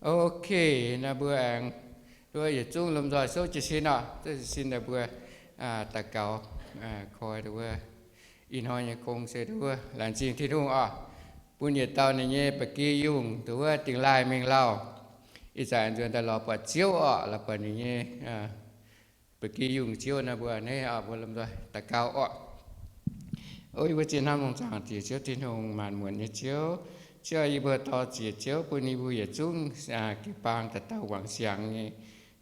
Ok, naaiv mbuo aengx nduov yietc zungv lomh nzoih souv jiez sin oc. Souv jiez sin naaiv mbuo daux gaux koi nduov ih hnoi nyei gong se nduov laengz zingh Tin-Hungh oc, bun yietc dauh ninh nyei ba'gi yungh nduov dingh laaih mingh lauh. Ih zanc nzuonx daaih lorz buatc Ziouv oc, lorz buatc ninh nyei ba'gi yungh Ziouv naaiv mbuo naaiv oc, mbuo lomh nzoih daux gaux oc. O yie mbuo ziex hnamv longx zaangc jiex Ziouv Tin-Hungh, maanc muotc nyei Ziouv. Ziouv, yie mbuo dor-ziec Ziouv bun yie mbuo yietc zungv jiu-baang dauh dauh wangc siangx nyei.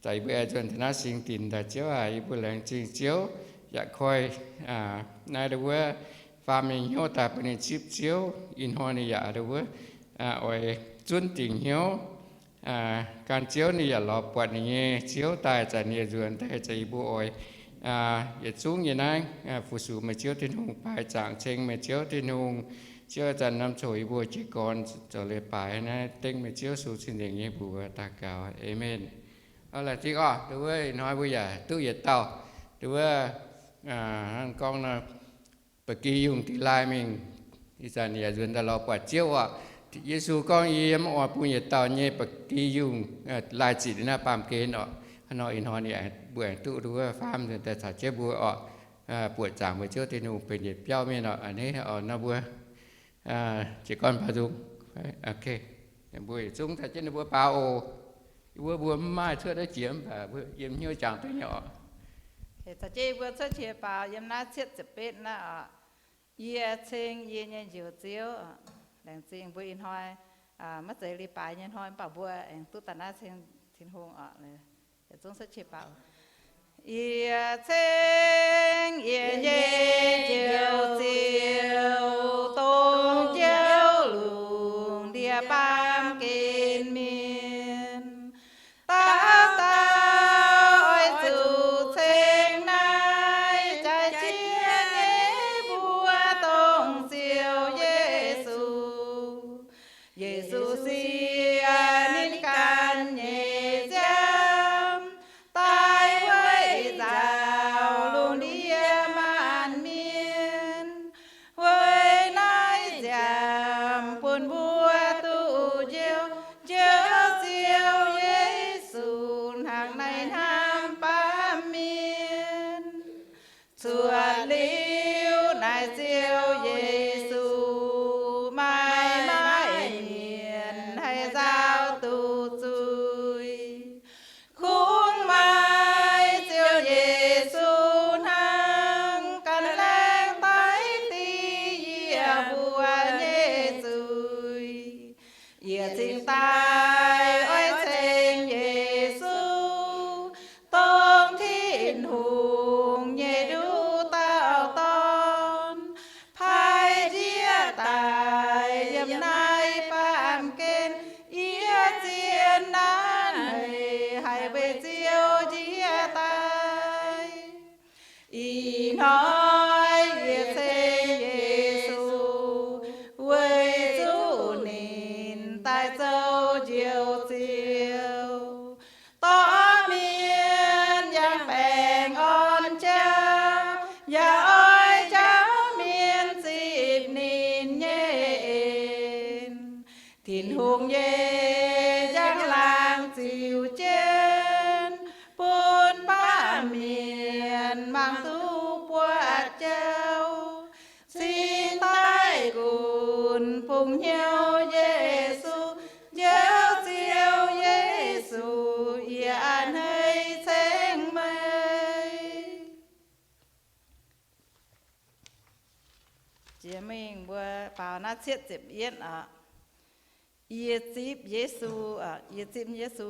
Zanc yie mbuo aengx nzuonx daaih naaiv singx dinc daaih Ziouv aac, yie mbuo laengz zingh Ziouv yaac koi naaiv nduov wuov faam mingh hnyouv daaih bun ninh zipv Ziouv. Ih hnoi ninh yaac nduov wuov oix zunv dingc hnyouv gan Ziouv, ninh yaac lorz buatc ninh nyei Ziouv daaih, zanc ninh yaac nzuonx daaih, zanc yie mbuo oix yietc zungv nyei naaiv fu-sux meih Ziouv Tin-Hungh, baaix zaangc ceng meih Ziouv Tin-Hungh. Ziouv, zanc norm coc yie mbuo jiez gorn zoux leiz-baaix naaiv dengv meih Ziouv Yesu cing-nzengc nyei mbuox daux gaux, aamen. Laengz zingh oc. Nduov wuov ih hnoi mbuo yaac duqv yietc dauh nduov wuov gorngv nor ba'gi yungh dingh laaih mingh. Ih zanc ninh yaac nzuonx daaih lorz buatc Ziouv oc. Yesu gorngv, Yie mv oix bun yietc dauh nyei ba'gi yungh laaih zitc naaiv baamh gen oc. Hnangv nor ih hnoi ninh mbuo aengx duqv nduov wuov faam nzuonx daaih caux jienv mbuo oc, buoqc zaangc mbuo Ziouv Tin-Hungh benx yietc biauv mienh oc. A'hneiv oc, nor mbuo jiez gorn baaux nzung. Mbuo yietc zungv caux jienv ninh mbuo baaux oc. Yie mbuo mbuo mv maaih cuotv naaiv jiex mv baac mbuo yiem hnyouv jangx duqv nyei oc. Caux jienv yie mbuo cuotv qiex baaux yiem naaiv cietv ziepc betv naaiv oc. Yie ceng yie nyei Njoux Ziouv. Laengz zingh mbuo ih hnoi maiv zeiz leiz-baaix nyei hnoi mv baac mbuo aengx duqv daaih naaiv ceng Tin-Hungh oc. Yietc zungv cuotv qiex baaux. Yie ceng yie nyei Njoux Ziouv, dongh Njoux lungh ndiev baamh gen mienh. Dauh dauh oix zuqc ceng naaiv jaaix jiex nyei mbuox dongh Ziouv Yesu. Yesu siex ninh ganh nyei nziaamv daaih weic nzaaux lungh ndiev maanc mienh. Weic naaiv nziaamv bun mbuo duqv njoux, njoux Ziouv Yesu hnangv naaiv hnamv baamh mienh. Cuotv liuz naaiv Ziouv Yesu, maaih maaih mienh haih nzaaux duqv zuiz. Kungx maaih Ziouv Yesu hnangv gan laengz daic div yie mbuo nyei zuiz. Yie cingx daaih oix ceng Yesu, dongh Tin-Hungh nyei nduqc dauh Dorn, paaiv njiec daaih yiem naaiv baamh gen, yie zien naaiv haih weic Ziouv njiec daaih. Ih hnoi yie ceng Yesu, weic zuqc ninh daaih zoux Njoux Ziouv, dorh mienh yangh baengh orn jauv, yaac oix jauv mienh zipv ninh nyei en. Tin-Hungh nyei njang-laangc ziux jienv, bun baamh mienh mangc duqv buatc jauv, cingx daaih gunv fungx hnyouv Yesu, Njoux Ziouv Yesu, yie a'hneiv ceng meih. Jiex mingh mbuo baaux naaiv cietv ziepc yietv oc. Yie zipv Yesu, yie zipv Yesu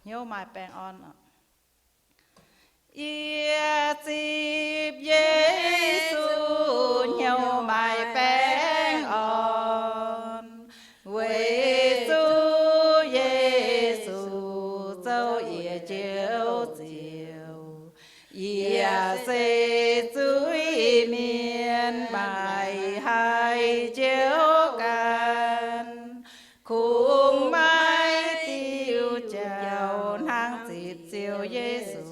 hnyouv maaih baengh orn oc. Yie zipv Yesu hnyouv maaih baengh orn, weic zuqc Yesu zoux yie Njoux Ziouv. Yie se zuiz-mienh, maiv haih njoux ganh, kungx maiv diuh jauv hnangv zipv Ziouv Yesu.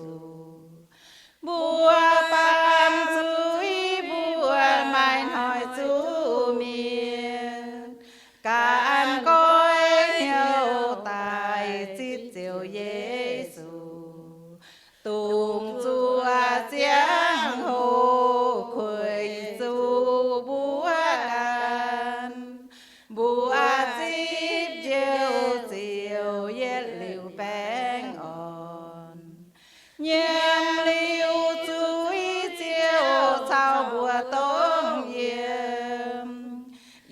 Mbuo baamh zuiz mbuo maaih hnoi zuqc mietc, ganh goiv hnyouv daaih Yiem liuz zuiz Ziouv caux mbuo dongh yiem,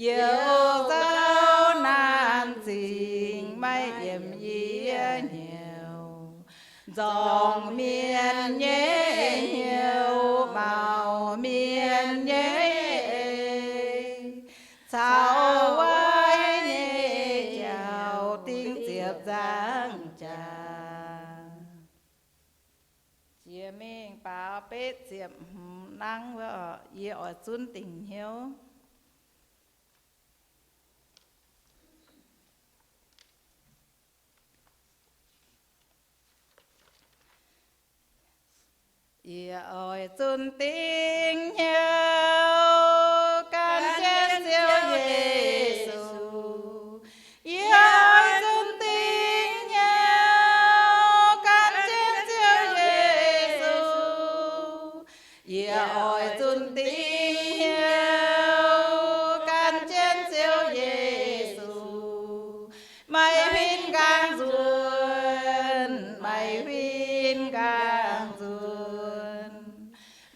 youc zauv naanc zingh maiv yiemc yie hnyouv. Nzorngc mienh nyei hnyouv, maux mienh nyei ei, caux waaic nyei jauv dingh ziepc nzaangc jaax. Jiex mingh baaux betv ziepc hmz nangv wuov, yie oix zunv dingc hnyouv. Yie oix zunv dingc hnyouv gan jienv Ziouv Yesu. Yie oix zunv dingc hnyouv gan jienv Ziouv Yesu. Yie oix zunv dingc hnyouv gan jienv Ziouv Yesu. Maiv huin nqaang nzuonx, maiv huin nqaang nzuonx.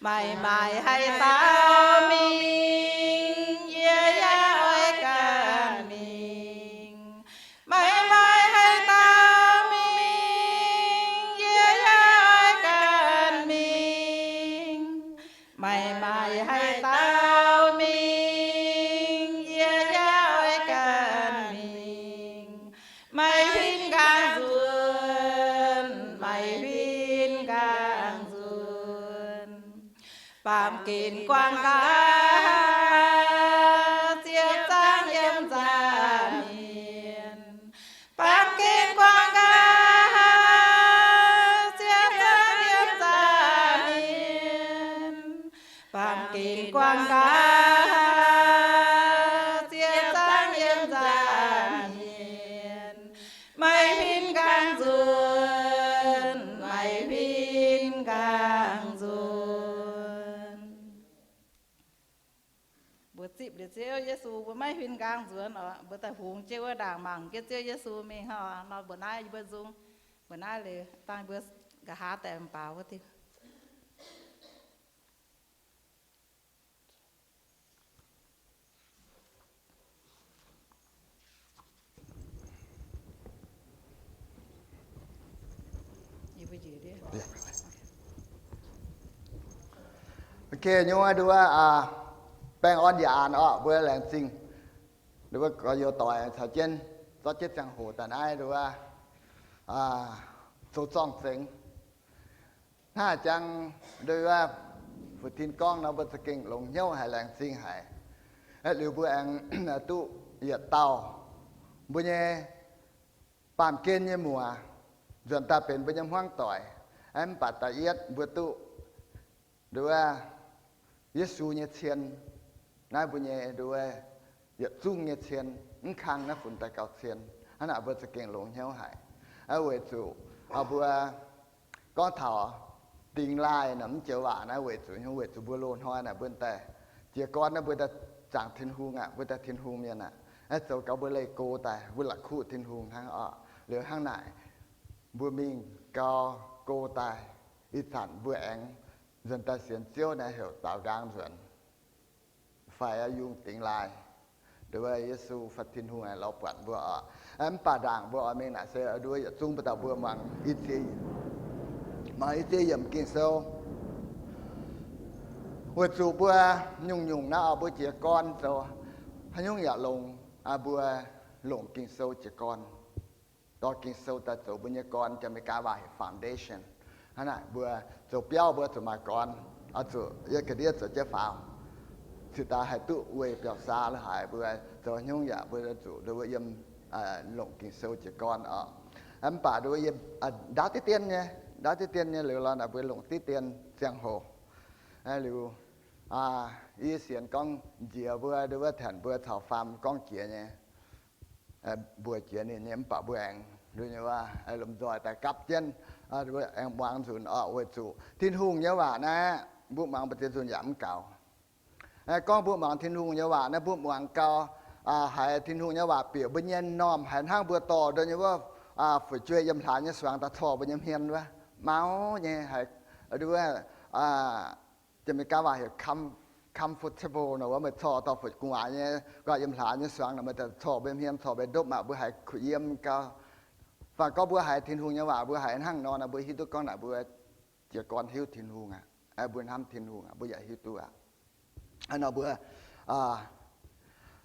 Meih maaiz haaix dauh mingh, yie yaac oix ganh mingh. Meih maaiz haaix dauh mingh, yie yaac oix ganh mingh. Meih maaiz haaix dauh mingh, yie yaac oix ganh mingh. Maiv huin nqaang nzuonx, maiv huin nqaang nzuonx. Baamh gen guangc nqa'haav, ziepc zaangv yiem nza'hmien. Baamh gen guangc nqa'haav, ziepc zaangv yiem nza'hmien. Baamh gen guangc nqa'haav, ziepc zaangv yiem nza'hmien. Maiv huin nqaang nzuonx, maiv huin nqaang nzuonx. Mbuo zipv liuz Ziouv Yesu, mbuo maiv huin nqaang nzuonx oc. Mbuo daaih hungx jienv wuov ndaangc mangc jienv Ziouv Yesu mingh hnangv nor, mbuo naaiv yie mbuo nzung, mbuo naaiv liuz dangh mbuo nqa'haav daaih mv baac wuov diuh. Ok, nyungc nduov, baengh orn yaac an orqc, mbuo laengz zingh. Nduov, gorx-youz doic caux jienv zorqv jienv ziangh hoc daaih naaiv nduov, zoux zorng-zengx. Hnangv jangx nduov, fu'juv gorngv nor, mbuo za'gengh longx hnyouv haic, laengz zingh haic. Liuz mbuo aengx duqv yietc dauh mbuo nyei baamh gen nyei muoc, nzuonx daaih benx mbuo nyei hmuangv doic. Mv baac da'yietv mbuo duqv nduov, Yesu nyei cien. Naaiv mbuo nyei nduov, yietc zungv nyei cien, mv kang naaiv funx daaih gauh cien. Hnangv naaic mbuo za'gengh longx hnyouv haic. Weic zuqc mbuo gorngv taux dingx laaih naaic mv joux waac naaiv weic zuqc nyungc, weic zuqc mbuo loz-hnoi naaic mbuo daaih jiez gorn naaiv mbuo daaih zaangc Tin-Hungh aqv, mbuo daaih Tin-Hungh mienh aqv. Naaiv zoux gau mbuo leih go daaih, mbuo la'kuqv Tin-Hungh hnangv orqc. Liuz hnangv naaic, mbuo mingh gau go daaih, ih zanc mbuo aengx nzuonx daaih sienx Ziouv naaiv heuc daaux nqaang nzuonx fai yungh dingx laaih. Nduov, Yesu fai Tin-Hungh aengx lorz buatc mbuo oc. Mv baac ndaangc mbuo oix mingh naaic se nduov yietc zungv mbuo dauh mbuo muangx i ziex, muangx i ziex yiemc Ging-Sou. Weic zuqc mbuo nyungc-nyungc naaiv oc, mbuo jiez gorn zoux haaix nyungc yaac longx, mbuo longc Ging-Sou jiez gorn. Dorh Ging-Sou daaih zoux mbuo nyei gorn, Janx-Meigaa waac heuc foundation. Hnangv naaic mbuo zoux biauv mbuo zuqc maaih gorn, oix zuqc yiem ga'ndiev zoux jienv faaux. Cingx daaih haih duqv weic biauv-saa la'haaix, mbuo zoux haaix nyungc yaac mbuo zuqc nduov yiem longc Ging-Sou jiez gorn oc. Mv baac nduov yiem ndaauv diqv dien nyei, ndaauv diqv dien nyei liuz lorqc, naaic mbuo longc diqv dien ziangh hoc. Liuz, yie sienx gorngv njiec mbuo nduov wuov tanc mbuo caux faam gorngv jiex nyei, mbuox jiex ninh nyei, mv baac mbuo aengx nduov nyei waac lomh nzoih daaih gapv jienv, aengx muangx nzunc oc. Weic zuqc Tin-Hungh nyei waac naaiv, mbuo muangx mbu'ziex nzunc yaac mv gaux. Gorngv mbuo muangx Tin-Hungh nyei waac naaiv, mbuo muangx gau, haiz Tin-Hungh nyei waac bieqc mbuo nyei m'normh haiz hnangv mbuo dorh nduov nyei wuov fu'jueiv yiem hlaax nyei suangx daaih corc mbuo nyei hmien wuov. mauv nyei, haiz, nduov, Janx-Meigaa waac heuc com-, comfortable nor, wuov meih corc dorh fu'jueiv gu'nguaaz nyei, gu'nguaaz yiem hlaax nyei suangx nor, meih corc mbuo hmien corc mbuo ndopv maah, mbuo haiz kuh yiem gau. Fangx gorngv mbuo haiz Tin-Hungh nyei waac, mbuo haiz hnangv nor, mbuo hiuv duqv gorngv naaic mbuo jiez gorn hiuv Tin-Hungh aqv, mbuo hnamv Tin-Hungh aqv, mbuo yaac hiuv duqv aqv. Nor mbuo,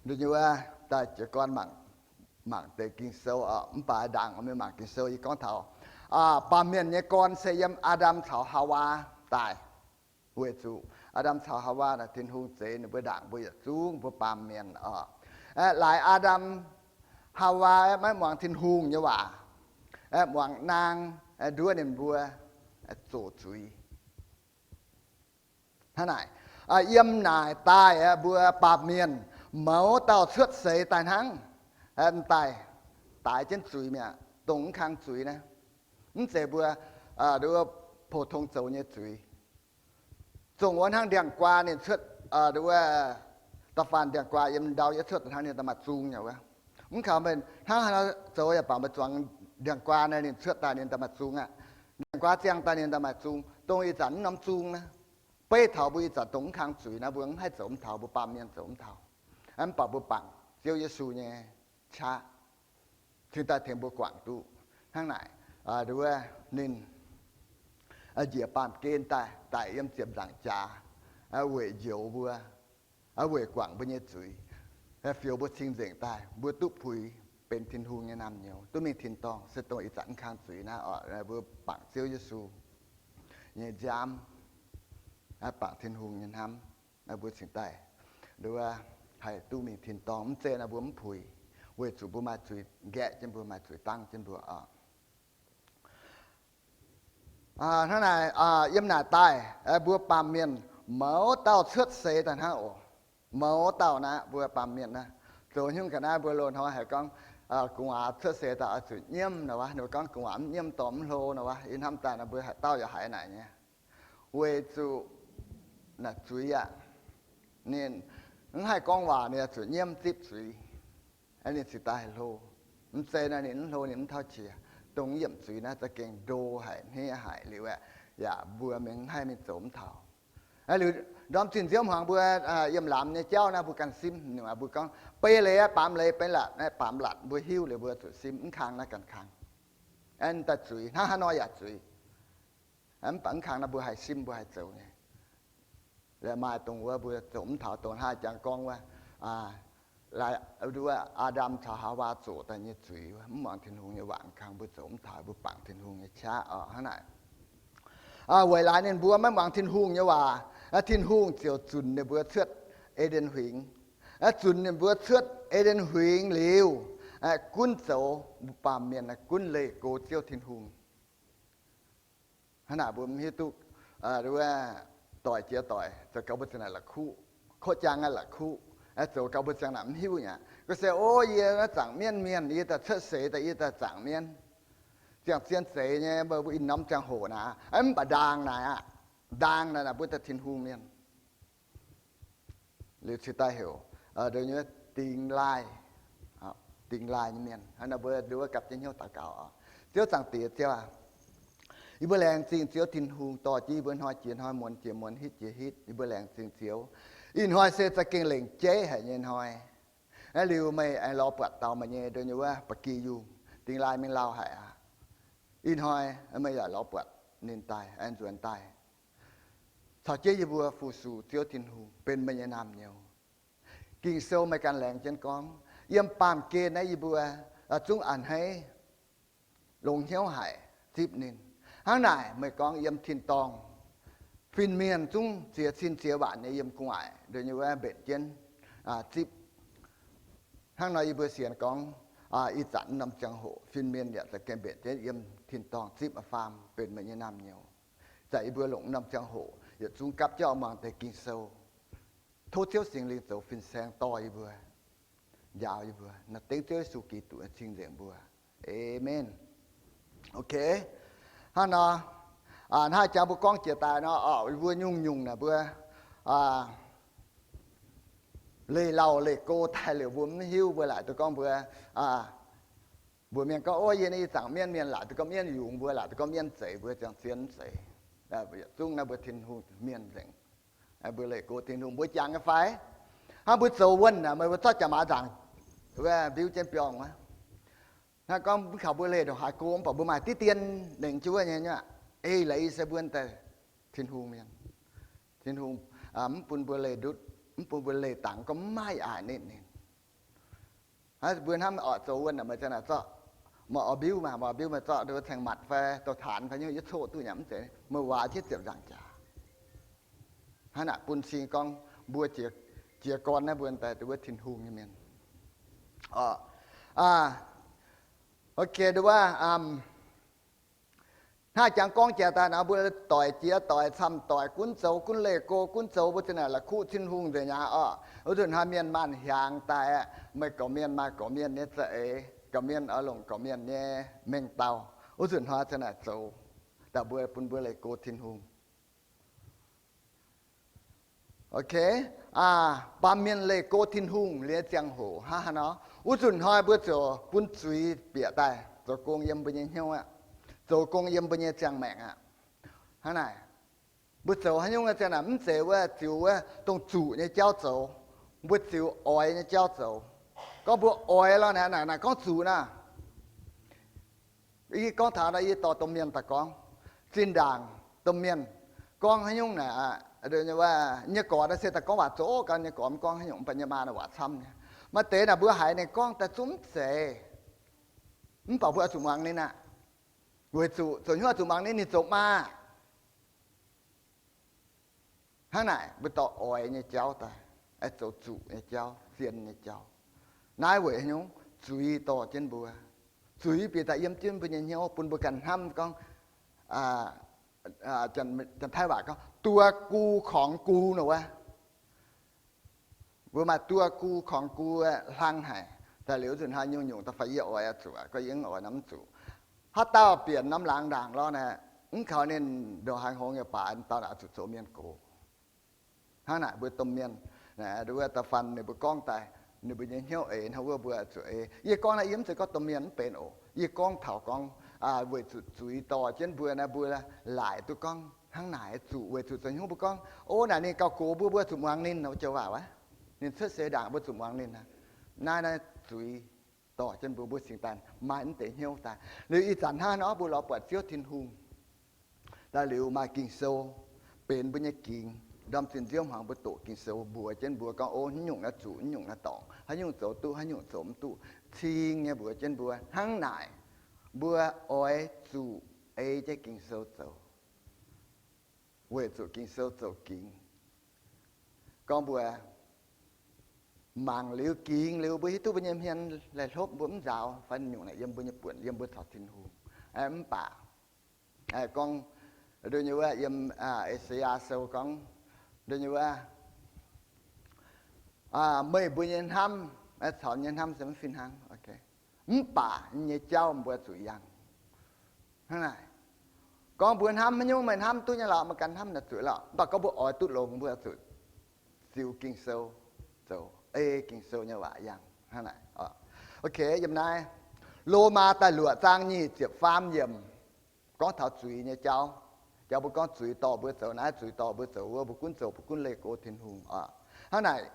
nduov nyei wuov, daaih jiez gorn mangc, mangc deix Ging-Sou oc. Mv baac ndaangc mbuo mangc Ging-Sou, yie gorngv taux baamh mienh nyei gorn se yiem Aa^ndam caux Haawaa daaih. Weic zuqc Aa^ndam caux Haawaa naaic Tin-Hungh zeix ninh mbuo ndaangc mbuo yietc zungv mbuo baamh mienh oc. Laaix Aa^ndam, Haawaa maiv muangx Tin-Hungh nyei waac, muangx naang, nduov ninh mbuo zoqc zuiz. Hnangv naaic, yiem naaic daaih mbuo baamh mienh mouz dauh cuotv seix daaih hnangv, daaih, daaih jienv zuiz mi'aqv, dongh mv kang zuiz naaiv. Mv zeiz mbuo nduov pou-tong zoux nyei zuiz. Zongh wuov hnangv ndiangx-guaa ninh cuotv, nduov, da'faanh ndiangx-guaa yiem ndau yietv cuotv daaih hnangv ninh daaih maaih zung nyei wuov. Mv kaux meih hnangv haaix nor zoux yaac baac meih zuangx ndiangx-guaa naaiv ninh cuotv daaih ninh daaih maaih zung aqv. Ndiangx-guaa ziangh daaih ninh daaih maaih zung, dongh ih zanc mv norm zung naaiv. Beiv taux mbuo ih zanc dongh mv kang zuiz naaiv, mbuo mv haih zoux mv taux, mbuo baamh mienh zoux mv taux. Mv baac mbuo bangc Ziouv Yesu nyei qaqv cingx daaih tengx mbuo guangc duqv. Hnangv naaic, nduov, ninh njiec baamh gen daaih, daic yiem ziepc nzaangc jaax, weic njoux mbuo, weic guangc mbuo nyei zuiz, fioux mbuo cing-nzengc daaih, mbuo duqv puix benx Tin-Hungh nyei naamh nyouz, duqv mingh tin-dorngh, se dongh ih zanc mv kang zuiz naaiv oc. Mbuo bangc Ziouv Yesu nyei nziaamv, bangc Tin-Hungh nyei hnamv, mbuo cingx daaih, nduov, haih duqv mingh tin-dorngh. Mv zeiz naaiv mbuo mv puix, weic zuqc mbuo maaih zuiz nqaeqv jienv mbuo, maaih zuiz dangv jienv mbuo oc. Hnangv naaic, yiem naaic daaih mbuo baamh mienh mouz dauh cuotv seix daaih hnangv oc. Mouz dauh naaiv mbuo baamh mienh naaiv, zoux haaix nyungc ga'naaiv mbuo loz-hnoi haiz gorngv gu'nguaaz cuotv seix daaih oix zuqc nyiemv nor wuov, ninh mbuo gorngv gu'nguaaz mv nyiemv dorh mv hlo nor wuov, yie hnamv daaih nor mbuo haaix dauh yaac haiz naaic nyei. Weic zuqc naaic zuiz aqv, ninh mv haih gorngv waac, ninh oix zuqc nyiemv zipv zuiz, ninh cingx daaih haih hlo. Mv zeiz naaiv ninh mv hlo ninh mv tauv qiex. Dongh yiemc zuiz naaiv za'gengh ndo haic, hniev haic liuz aeqv, yaac mbuo mingh mv haih mingh zoux mv taux. Liuz ndorm zinh nziouv hmuangx mbuo yiem laamz nyei jauv naaiv mbuo ganh simv, mbuo gorngv beiv leiz aqv, baamz leiz, beiv latc, baamz latc, mbuo hiuv liuz mbuo zuqc simv, mv kang naaiv ganh kang. Daaih zuiz, hnangv haaix nor yaac zuiz. Mv baac mv kang naaiv mbuo haih simv, mbuo haih zoux nyei. Maaih dongh wuov mbuo zoux mv taux, dongh hnangv jangx gorngv wuov, nduov, Aa^ndam caux Haawaa zoqc daaih nyei zuiz wuov, mv muangx Tin-Hungh nyei waac kang, mbuo zoux mv taux, mbuo bangc Tin-Hungh nyei qaqv oc. Hnangv naaic, weic laaix ninh mbuo maiv muangx Tin-Hungh nyei waac, Tin-Hungh ziouc zunc ninh mbuo cuotv E^nden Huingx. Zunc ninh mbuo cuotv E^nden Huingx liuz, gunv zoux mbuo baamh mienh gunv leih go Ziouv Tin-Hungh. Hnangv naaic mbuo mv hiuv duqv, doic jiex doic zoux gaux mbuo ziangh naaic la'kuqv, kotv jaang naaiv la'kuqv, zoux gaux mbuo ziangh naaic mv hiuv nyei aqv. Gorngv se, o, yie naaiv zaangc mienv mienh, yie daaih cuotv seix daaih, yie daaih zaangc mienv. Ziangh zien zeiz nyei, mbuo ih norm ziangh hoc naaic, mv baac ndaangc naaic aqv, ndaangc naaic naaic mbuo daaih Tin-Hungh mienh. Liuz cingx daaih heuc, dongh nyei dingx laaih, dingx laaih nyei mienh. Hnangv naaic mbuo nduov gapv jienv hnyouv daux gaux oc. Ziouv Zaangc Diex, Ziouv aac, yie mbuo laengz zingh Ziouv Tin-Hungh dorh jienv yie mbuo hnoi jiex hnoi, muonz jiex muonz, hitv jiex hitv, yie mbuo laengz zingh Ziouv. Ih hnoi se za'gengh lengc jeiv haic nyei hnoi. Naaiv liuz meih aengx lorz buatc daux meih nyei nduov nyei wuov ba'gi yungh, dingx laaih mingh lauh haic aqv. Ih hnoi meih yaac lorz buatc ninh daaih, aengx nzuonx daaih caux jienv yie mbuo fu-sux Ziouv Tin-Hungh, benx meih nyei naamh nyouz. Ging-Sou meih ganh laengz jienv gorngv, yiem baamh gen naaiv yie mbuo zungv a'hneiv, longx hnyouv haic zipv ninh. Hnangv naaic meih gorngv yiem tin-dorngh, fin-mienh zungv ziex cin ziex waanc nyei yiem gu'nguaaic nduov nyei wuov mbenc jienv zipv. Hnangv nor yie mbuo sienx gorngv, ih zanc norm ziangh hoc fin-mienh yaac za'gengh mbenc jienv yiem tin-dorngh zipv faam benx meih nyei naamh nyouz. Zanc yie mbuo longc norm ziangh hoc yietc zungv gapv jienv oix muangx deix Ging-Sou. Tov Ziouv Singx Lingh zoux fin-saeng dorh yie mbuo, njaaux yie mbuo. Naaiv dengv Ziouv Yesu Giduc nyei cing-nzengc mbuo. Aamen. Ok. Hnangv nor, hnangv jangx mbuo gorngv jiex daaih nor, mbuo nyungc-nyungc naaic mbuo leih lauh leih go daaih liuz mbuo mv hiuv, mbuo laaic duqv gorngv mbuo, Mbuox mienh gorngv, ov, yie naaiv ih zanc mienv, mienh laaic duqv gorngv mienv yungz mbuo, laaic duqv gorngv mienv zeiz mbuo, ziangh zien mv zeiz. Yietc zungv naaiv mbuo Tin-Hungh mienh nzengc. Mbuo leih go Tin-Hungh, mbuo jangx nyei fai? Hnangv mbuo zoux wuonh naaic, meih mbuo zorqv jaax maaz nzaangc wuov mbiuv jienv biorngh wuov. Hnangv gorngv mv kaux mbuo leih ndongc haaix go, mv baac mbuo maaih diqv dien nengc jienv wuov nyei nyei aqv. Ei leiz se mbuo daaih Tin-Hungh mienh. Tin-Hungh mv bun mbuo leih ndutv, mv bun mbuo leih dangx gorngv mv maaih aac ninh, ninh. Hnangv mbuo hnamv oix zoux wuonh naaic, meih ziang naaic zorqv, meih oix mbiuv maah, meih oix mbiuv meih zorqv nduov ceng-matc fai douz-taanx fai nyungc yie coqv duqv nyei mv zeiz, meih waac jienv ziepc nzaangc jaax. Hnangv naaic bun cing gorngv mbuo jiez gorn naaiv mbuo daaih nduov Tin-Hungh nyei mienh. Ok, nduov, hnangv jangx gorngv jaax daaih naaic, mbuo doic jiex doic camv doic, gunv zoux gunv leih go, gunv zoux mbuo ziang naaic la'kuqv Tin-Hungh nzengc aqv oc. Wuov nzunc hnoi mienh maanh hiaangx daaih, meih gorqv-mienh maaih gorqv-mienh nyei za'eix, gorqv-mienh oix longc gorqv-mienh nyei mengh dauh. Wuov nzunc hnoi ziang naaic zoux daaih mbuo bun mbuo leih go Tin-Hungh. Ok, baamh mienh leih go Tin-Hungh liuz ziangh hoc hnangv haaix nor, wuov nzunc hnoi mbuo ziouc bun zuiz bieqc daaih zoux gong yiem mbuo nyei hnyouv aqv, zoux gong yiem mbuo nyei ziangh maengc aqv. Hnangv naaic, mbuo zoux haaix nyungc ziang naaic mv zeiz wuov ziux wuov dongh zuqc nyei jauv zoux, mbuo ziux oix nyei jauv zoux. Gorngv mbuo oix lorqc naaic, naaic gorngv zuqc naaic. Yie gorngv taux naaic, yie dorh domh mienh daaih gorngv. Zinh ndaangc domh mienh gorngv haaix nyungc naaic, nyei gorx naaic se daaih gorngv waac zoqc gau, nyei gorx mv gorngv haaix nyungc, mv baac nyei maa naaic waac camv nyei. Maaih deix naaic mbuo haiz ninh gorngv daaih zungv mv zeiz, mv baac mbuo oix zuqc muangx ninh aqv. Weic zuqc zoux hnyouv oix zuqc muangx ninh, ninh zoux maa. Hnangv naaic mbuo dorh oix nyei jauv daaih, zoux zuqc nyei jauv, zien nyei jauv. Naaiv weic haaix nyungc? Zuiz dorh jienv mbuo. Zuiz bieqc daaih yiem jienv mbuo nyei hnyouv, bun mbuo ganh hnamv gorngv, Janx-Taiv waac gorngv ตัวกูของกู nor wuov. Mbuo maaih ตัวกูของกู hlang haic. Daaih liuz nzunc haaix nyungc nyungc daaih fai yie oix oix zuqc, gorngv yie mv oix nor mv zuqc. Haaix dauh bieqc norm laangz ndaangc lorqc naaic, mv kaux ninh ndongc haaix hngongx yaac baac, dauh naaic zuqc zoux mienh gox. Hnangv naaic mbuo domh mienh, wuov da'faanh ninh mbuo gorngv daaih, ninh mbuo nyei hnyouv eix hnangv wuov mbuo zuqc ei. Yie gorngv naaiv yie mv zeiz gorngv domh mienh mv benx oc. Yie gorngv taux gorngv weic zuqc zuiz dorh jienv mbuo naaiv, mbuo laaic duqv gorngv hnangv naaic zuqc, weic zuqc zoux hnyouv mbuo gorngv, o, naaic ninh gauh gox mbuo, mbuo zuqc muangx ninh nor, joux waac wuov, ninh cuotv seix ndaangc mbuo zuqc muangx ninh. Naaiv, naaiv zuiz dorh jienv mbuo, mbuo cingx daaih maaih mv deix hnyouv daaih. Liuz ih zanc hnangv nor mbuo lorz buatc Ziouv Tin-Hungh daaih liuz maaih Ging-Sou benx mbuo nyei gingx. Ndorm zinh nziouv hmuangx mbuo doqc Ging-Sou mbuox jienv mbuo gorngv, o, haaix nyungc naaiv zuqc, haaix nyungc naaiv dorngc, haaix nyungc zoux duqv, haaix nyungc zoux mv duqv, cing nyei mbuox jienv mbuo. Hnangv naaic, mbuo oix zuqc ei jienv Ging-Sou zoux, weic zuqc Ging-Sou zoux gingx. Gorngv mbuo mangc liuz gingx liuz, mbuo hiuv duqv mbuo nyei hmien laih hlopv, mbuo mv nzaaux fai nyungc naaic yiem mbuo nyei buonc, yiem mbuo caux Tin-Hungh. Mv baac gorngv nduov nyei wuov, yiem E^saa^yaa Sou gorngv nduov nyei wuov, meih mbuo nyei hnamv caux yie nyei hnamv se maiv fih hnangv. Mv baac yie nyei jauv mbuo zuqc yangh. Hnangv naaic, gorngv mbuo hnamv haaix nyungc, meih hnamv duqv nyei lorqc, meih ganh hnamv naaic zuqc lorqc. Mv baac gorngv mbuo oix duqv longx, mbuo zuqc ziux Ging-Sou zoux, ei Ging-Sou nyei waac yangh. Hnangv naaic, ok, yiem naaiv Lomaa da'luoqc zaang nyic ziepc faam yiemc gorngv taux zuiz nyei jauv. Jauv mbuo gorngv zuiz dorh mbuo zoux naaiv, zuiz dorh mbuo zoux wuov, mbuo gunv zoux, mbuo gunv leih go Tin-Hungh oc. Hnangv naaic,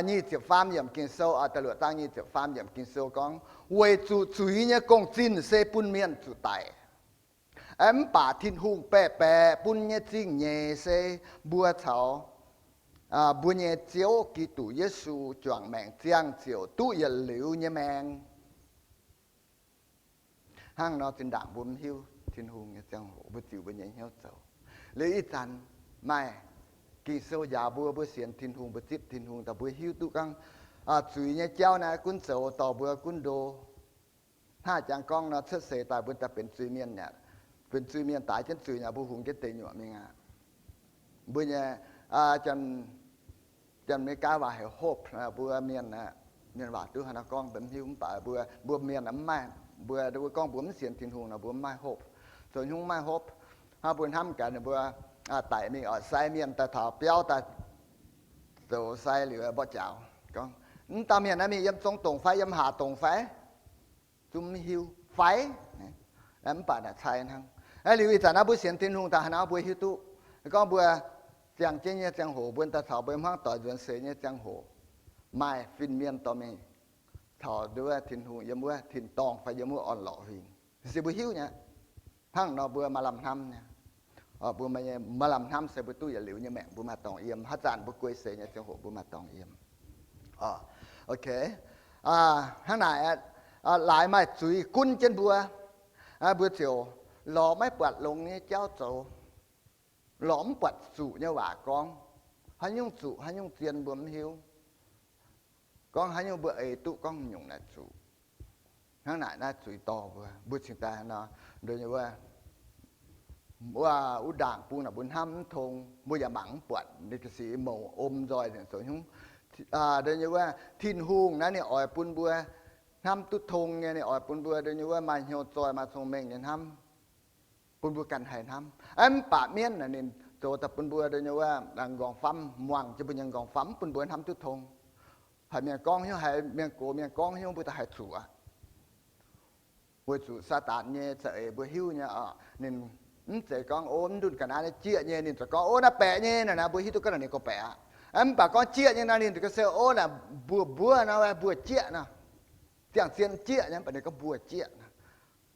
nyic ziepc faam yiemc Ging-Sou, da'luoqc zaang nyic ziepc faam yiemc Ging-Sou gorngv, weic zuqc zuiz nyei gong-zinh se bun mienh zuqc daic. Mv baac Tin-Hungh baeqc baeqc bun nyei zingh nyeic se mbuo caux mbuo nyei Ziouv Giduc Yesu juangc maengc ziangh ziouc duqv yietc liuz nyei maengc. Hnangv nor zinh ndaangc mbuo mv hiuv Tin-Hungh nyei ziangh hoc, mbuo ziux mbuo nyei hnyouv zoux. Liuz ih zanc maaih Ging-Sou njaaux mbuo, mbuo sienx Tin-Hungh, mbuo zipv Tin-Hungh, daaih mbuo hiuv duqv gorngv zuiz nyei jauv naaiv gunv zoux dorh mbuo gunv ndo. Hnangv jangx gorngv nor, cuotv seix daaih mbuo daaih benx zuiz-mienh aqv. Benx zuiz-mienh daaih jienv zuiz aqv, mbuo hungx jienv deic nyuoqc mingh aqv. Mbuo nyei, Janx-Meigaa waac heuc hope, mbuo mienh, mienh waac duqv haaix nor gorngv mv hiuv, mv baac mbuo, mbuo mienh mv maaih, mbuo, mbuo gorngv mbuo mv sienx Tin-Hungh nor mbuo mv maaih hope. Zoux hnyouv mv maaih hope. Hnangv mbuo hnamv gaax ninh mbuo daic mingh oc, sai mienh daaih taux biauv daaih zoux sai liuz mborqv jaax gorngv, mv dauh mienh naaiv mingh yiem zong dongc fai yiem haac dongc fai? Zungv mv hiuv. fai? Mv baac naaic cai hnangv. Liuz ih zanc naaiv mbuo sienx Tin-Hungh daaih hnangv nor mbuo hiuv duqv gorngv mbuo ziangh jienv nyei ziangh hoc, mbuo daaih caux mbuo hmuangv doic nzuonx seix nyei ziangh hoc, maaih fin-mienh dorh mingh caux nduov Tin-Hungh yiem wuov tin-dorngh fai yiem wuov orn-lorqc huingx. Se mbuo hiuv nyei, hnangv nor mbuo maaih lamh hnamv nyei. Mbuo maaih lamh hnamv se mbuo duqv yietc liuz nyei maengc mbuo maaih dorngx yiem. Haaix zanc mbuo guei seix nyei ziangh hoc mbuo maaih dorngx yiem. Ok, hnangv naaic, laaix maaih zuiz gunv jienv mbuo, mbuo ziouc lorz maiv buatc longx nyei jauv zoux, lorz mv buatc zuqc nyei waac gorngv. Haaix nyungc zuqc haaix nyungc zien mbuo mv hiuv. Gorngv haaix nyungc mbuo eix duqv gorngv nyungc naaic zuqc. Hnangv naaic naaiv zuiz dorh mbuo, mbuo cingx daaih nor, wuov, wuov ndaangc bung naaic mbuo hnamv mv tong, mbuo yaac mangc mv buatc ninh ga'sic mouc om nzoih nzengc zoux hnyungv. Wuov Tin-Hungh naaiv ninh oix bun mbuo hnamv duqv tong nyei, ninh oix bun mbuo wuov maaih hnyouv zoih, maaih cong-mengh nyei hnamv, bun mbuo ganh haih hnamv. Mv baac mienv naaic ninh zoux daaih bun mbuo wuov nqorngv famv, muangx jienv mbuo nyei nqorngv famv, mv bun mbuo hnamv duqv tong. Haiz mienh gorngv hnyouv, haiz mienh gox mienh gorngv hnyouv mbuo daaih haih zuqc aqv. Weic zuqc Saadaan nyei za'eix mbuo hiuv nyei oc, ninh mv zeiz gorngv, o, mv ndunh ga'naaiv naaiv jieqv nyei, ninh ziouc gorngv, o, naaiv baeqc nyei naaic, mbuo hiuv duqv gorngv naaic ninh gorngv baeqc aqv. Mv baac gorngv jieqv nyei nor, ninh ziouc gorngv se, o, naaic mbuo, mbuo nor, mbuo jieqv nor. Ziangh zien jieqv nyei, mv baac ninh gorngv mbuo jieqv nor.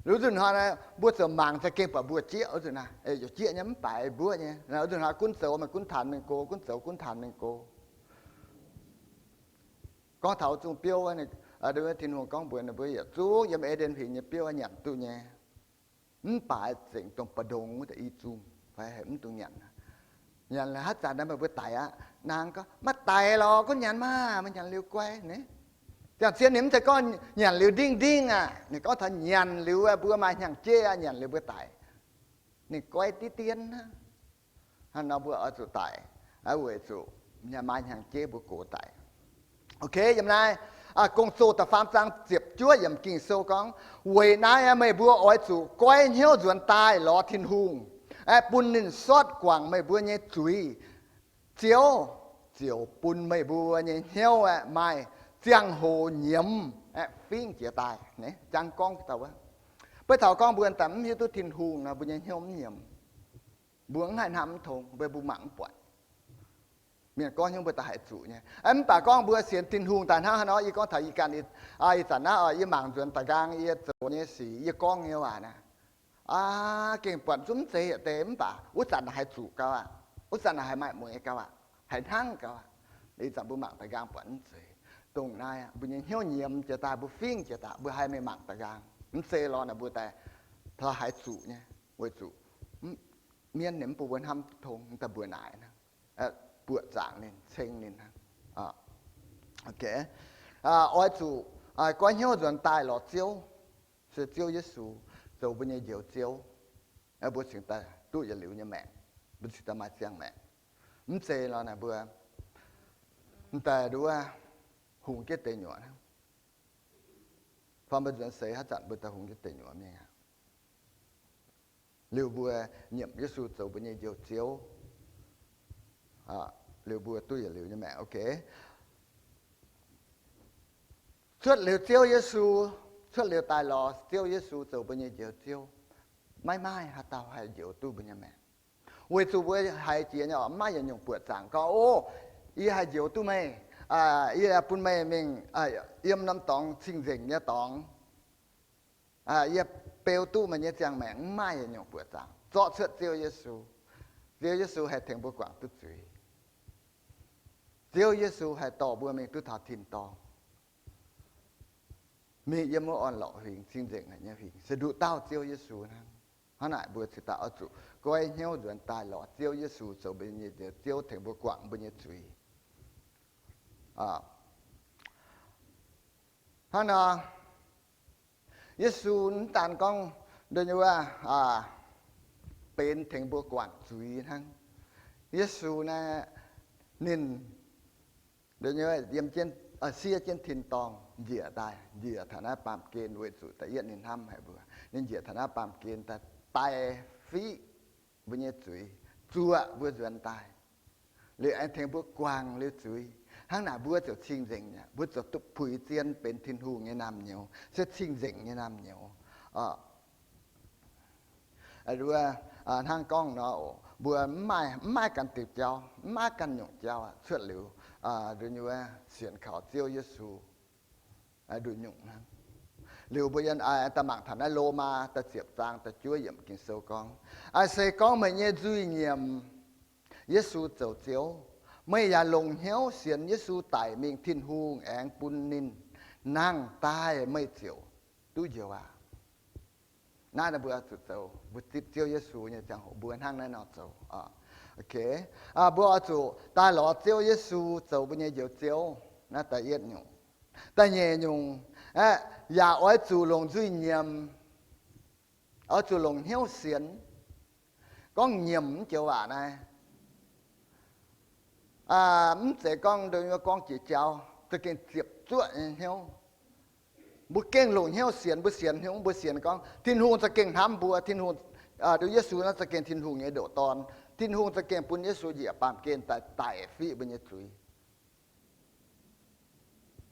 Wuov nzunc hnoi mbuo ziouc mangc za'gengh buatc mbuo jieqv wuov nzunc naaiv, jieqv nyei mv baac mbuo nyei. Wuov nzunc hnoi gunv zoux maaih gunv taanx mingh go, gunv zoux gunv taanx mingh go. Gorngv taux zungh biouv, Tin-Hungh gorngv mbuox ninh mbuo yietc zungv yiem E^nden Huingx nyei biouv nyanc duqv nyei. Mv baac zengc dongh mbu'ndongx wuov deix i zungh fai mv dungx nyanc. Nyanc haaix zanc naaic meih mbuo daic aqv. Naang gorngv, maiv daic lorqc, gunv nyanc maah, meih nyanc liuz guai ni. Ziangh zien ninh mv zeiz gorngv nyanc liuz ndingh ndingh aqv. Ninh gorngv taux nyanc liuz mbuo maaih hnyangx-jeiv aqv, nyanc liuz mbuo daic. Ninh guai diqv dien hnangv. Hnangv nor mbuo oix zuqc daic, weic zuqc maaih hnyangx-jeiv mbuo gox daic. Ok, yiem naaiv Gong-Zoh da'faam zaang ziepc juov yiemc Ging-Sou gorngv, weic naaiv meih mbuo oix zuqc goiv hnyouv nzuonx daaih lorz Tin-Hungh, bun ninh sortv guangc meih mbuo nyei zuiz. Ziouv ziouc bun meih mbuo nyei hnyouv maaih ziangh hoc nyiemz fingv jiez daaih. Jangx gorngv dauh wuov, beiv taux gorngv mbuo daaih mv hiuv duqv Tin-Hungh nor, mbuo nyei hnyouv mv nyiemz. Mbuo mv haih hnamv mv tong, mbuo mbuo mangc mv buatc. Mienh gorngv hnyouv mbuo daaih haih zuqc nyei. Mv baac gorngv mbuo sienx Tin-Hungh daaih hnangv haaix nor, yie gorngv taux yie ganh, ih zanc naaiv yie mangc nzuonx daaih nqaang yie zoux nyei sic, yie gorngv nyei waac naaiv, aa, gengh buatc zungv mv zeiz heuc deix, mv baac wuov zanc naaic haih zuqc gauh aqv. Wuov zanc naaic haih maaih mueiz gauh aqv, haih hnangv gauh aqv. Ih zanc mbuo mangc daaih nqaang buatc mv zeiz. Dongh naaiv mbuo nyei hnyouv nyiemz jiez daaih, mbuo fingv jiez daaih, mbuo haih mingh mangc daaih nqaang. Mv zeiz lorqc, naaic mbuo daaih taux haih zuqc nyei, weic zuqc mienv ninh mv bun mbuo hnamv tong, daaih mbuox naaic hnangv, buoqc zaangc ninh, ceng ninh hnangv. Oix zuqc goiv hnyouv nzuonx daaih lorz Ziouv, se Ziouv Yesu zoux mbuo nyei Njoux Ziouv. Mbuo cingx daaih duqv yietc liuz nyei maengc, mbuo cingx daaih maaih ziangh maengc. Mv zeiz lorqc, naaic mbuo m'daaih nduov hungx jienv deic nyuoqc hnangv. Fai mbuo nzuonx seix haaix zanc mbuo daaih hungx jienv deic nyuoqc mingh aqv. Liuz mbuo nyiemc Yesu zoux mbuo nyei Njoux Ziouv, liuz mbuo duqv yietc liuz nyei maengc. Ok, cuotv liuz Ziouv Yesu, cuotv liuz daaih lorz Ziouv Yesu zoux mbuo nyei Njoux Ziouv, maiv maaih haaix dauh haih njoux duqv mbuo nyei maengc. Weic zuqc mbuo haiz jiex nyei oc, maiv maaih yietc nyungc buoqc zaangc gorngv, o, yie haih njoux duqv meih, yie bun meih mingh yiem norm dorngx cing-nzengc nyei dorngx, yie beu duqv meih nyei ziangh maengc. Mv maaih yietc nyungc buoqc zaangc zorqv cuotv Ziouv Yesu. Ziouv Yesu haih tengx mbuo guangc duqv zuiz. Ziouv Yesu haih dorh mbuo mingh duqv taux tin-dorngh, mingh yiem wuov orn-lorqc huingx, cing-nzengc haic nyei huingx, se nduqc dauh Ziouv Yesu hnangv. Hnangv naaic mbuo cingx daaih oix zuqc goiv hnyouv nzuonx daaih lorz Ziouv Yesu zoux mbuo nyei Njoux Ziouv, tengx mbuo guangc mbuo nyei zuiz. Hnangv nor, Yesu mv daan gorngv nduov nyei wuov benx tengx mbuo guangc zuiz hnangv. Yesu naaiv ninh yiem jienv, siev jienv tin-dorngh njiec daaih, njiec taux naaiv baamh gen weic zuqc da'yietv ninh hnamv haic mbuo. Ninh njiec taux naaiv baamh gen daaih daic fiqv mbuo nyei zuiz, zuoqc mbuo nzuonx daaih, liuz aengx tengx mbuo guangc liuz zuiz. Hnangv naaic mbuo ziouc cing-nzengc aqv. Mbuo ziouc duqv puix zien benx Tin-Hungh nyei naamh nyouz, se cing-nzengc nyei naamh nyouz. Hnangv gorngv nor, mbuo mv maaih, mv maaih ganh diuh jauv, mv maaih ganh nyungc jauv cuotv liuz nduov nyei wuov sienx kaux Ziouv Yesu nduqc nyungc hnangv. Liuz mbuo yiem daaih mangc taux naaiv Lomaa da'ziepc zaang da'juov yiemc Ging-Sou gorngv, Aa, se gorngv meih nyei nzuih nyiemc Yesu zoux Ziouv, meih yaac longc hnyouv sienx Yesu daic mingh, Tin-Hungh aengx bun ninh nangh daaih, meih ziouc duqv njoux aqv. Naaiv mbuo oix zuqc zoux, mbuo zipv Ziouv Yesu nyei ziangh hoc mbuo hnangv naaiv nor zoux. Mbuo oix zuqc daaih lorz Ziouv Yesu zoux mbuo nyei Njoux Ziouv. Naaiv da'yietv nyungc. Da'nyeic nyungc, yaac oix zuqc longc nzuih nyiemc, oix zuqc longc hnyouv sienx. Gorngv nyiemc mv joux waac naaiv, mv zeiz gorngv, gorngv jiex jauv, za'gengh ziepc zuoqv nyei hnyouv. Mbuo gengh longc hnyouv sienx, mbuo sienx hnyouv, mbuo sienx gorngv Tin-Hungh za'gengh hnamv mbuo, Tin-Hungh, nduov Yesu naaiv za'gengh Tin-Hungh nyei ndoqc Dorn, Tin-Hungh za'gengh bun Yesu njiec baamh gen daaih daic fiqv mbuo nyei zuiz.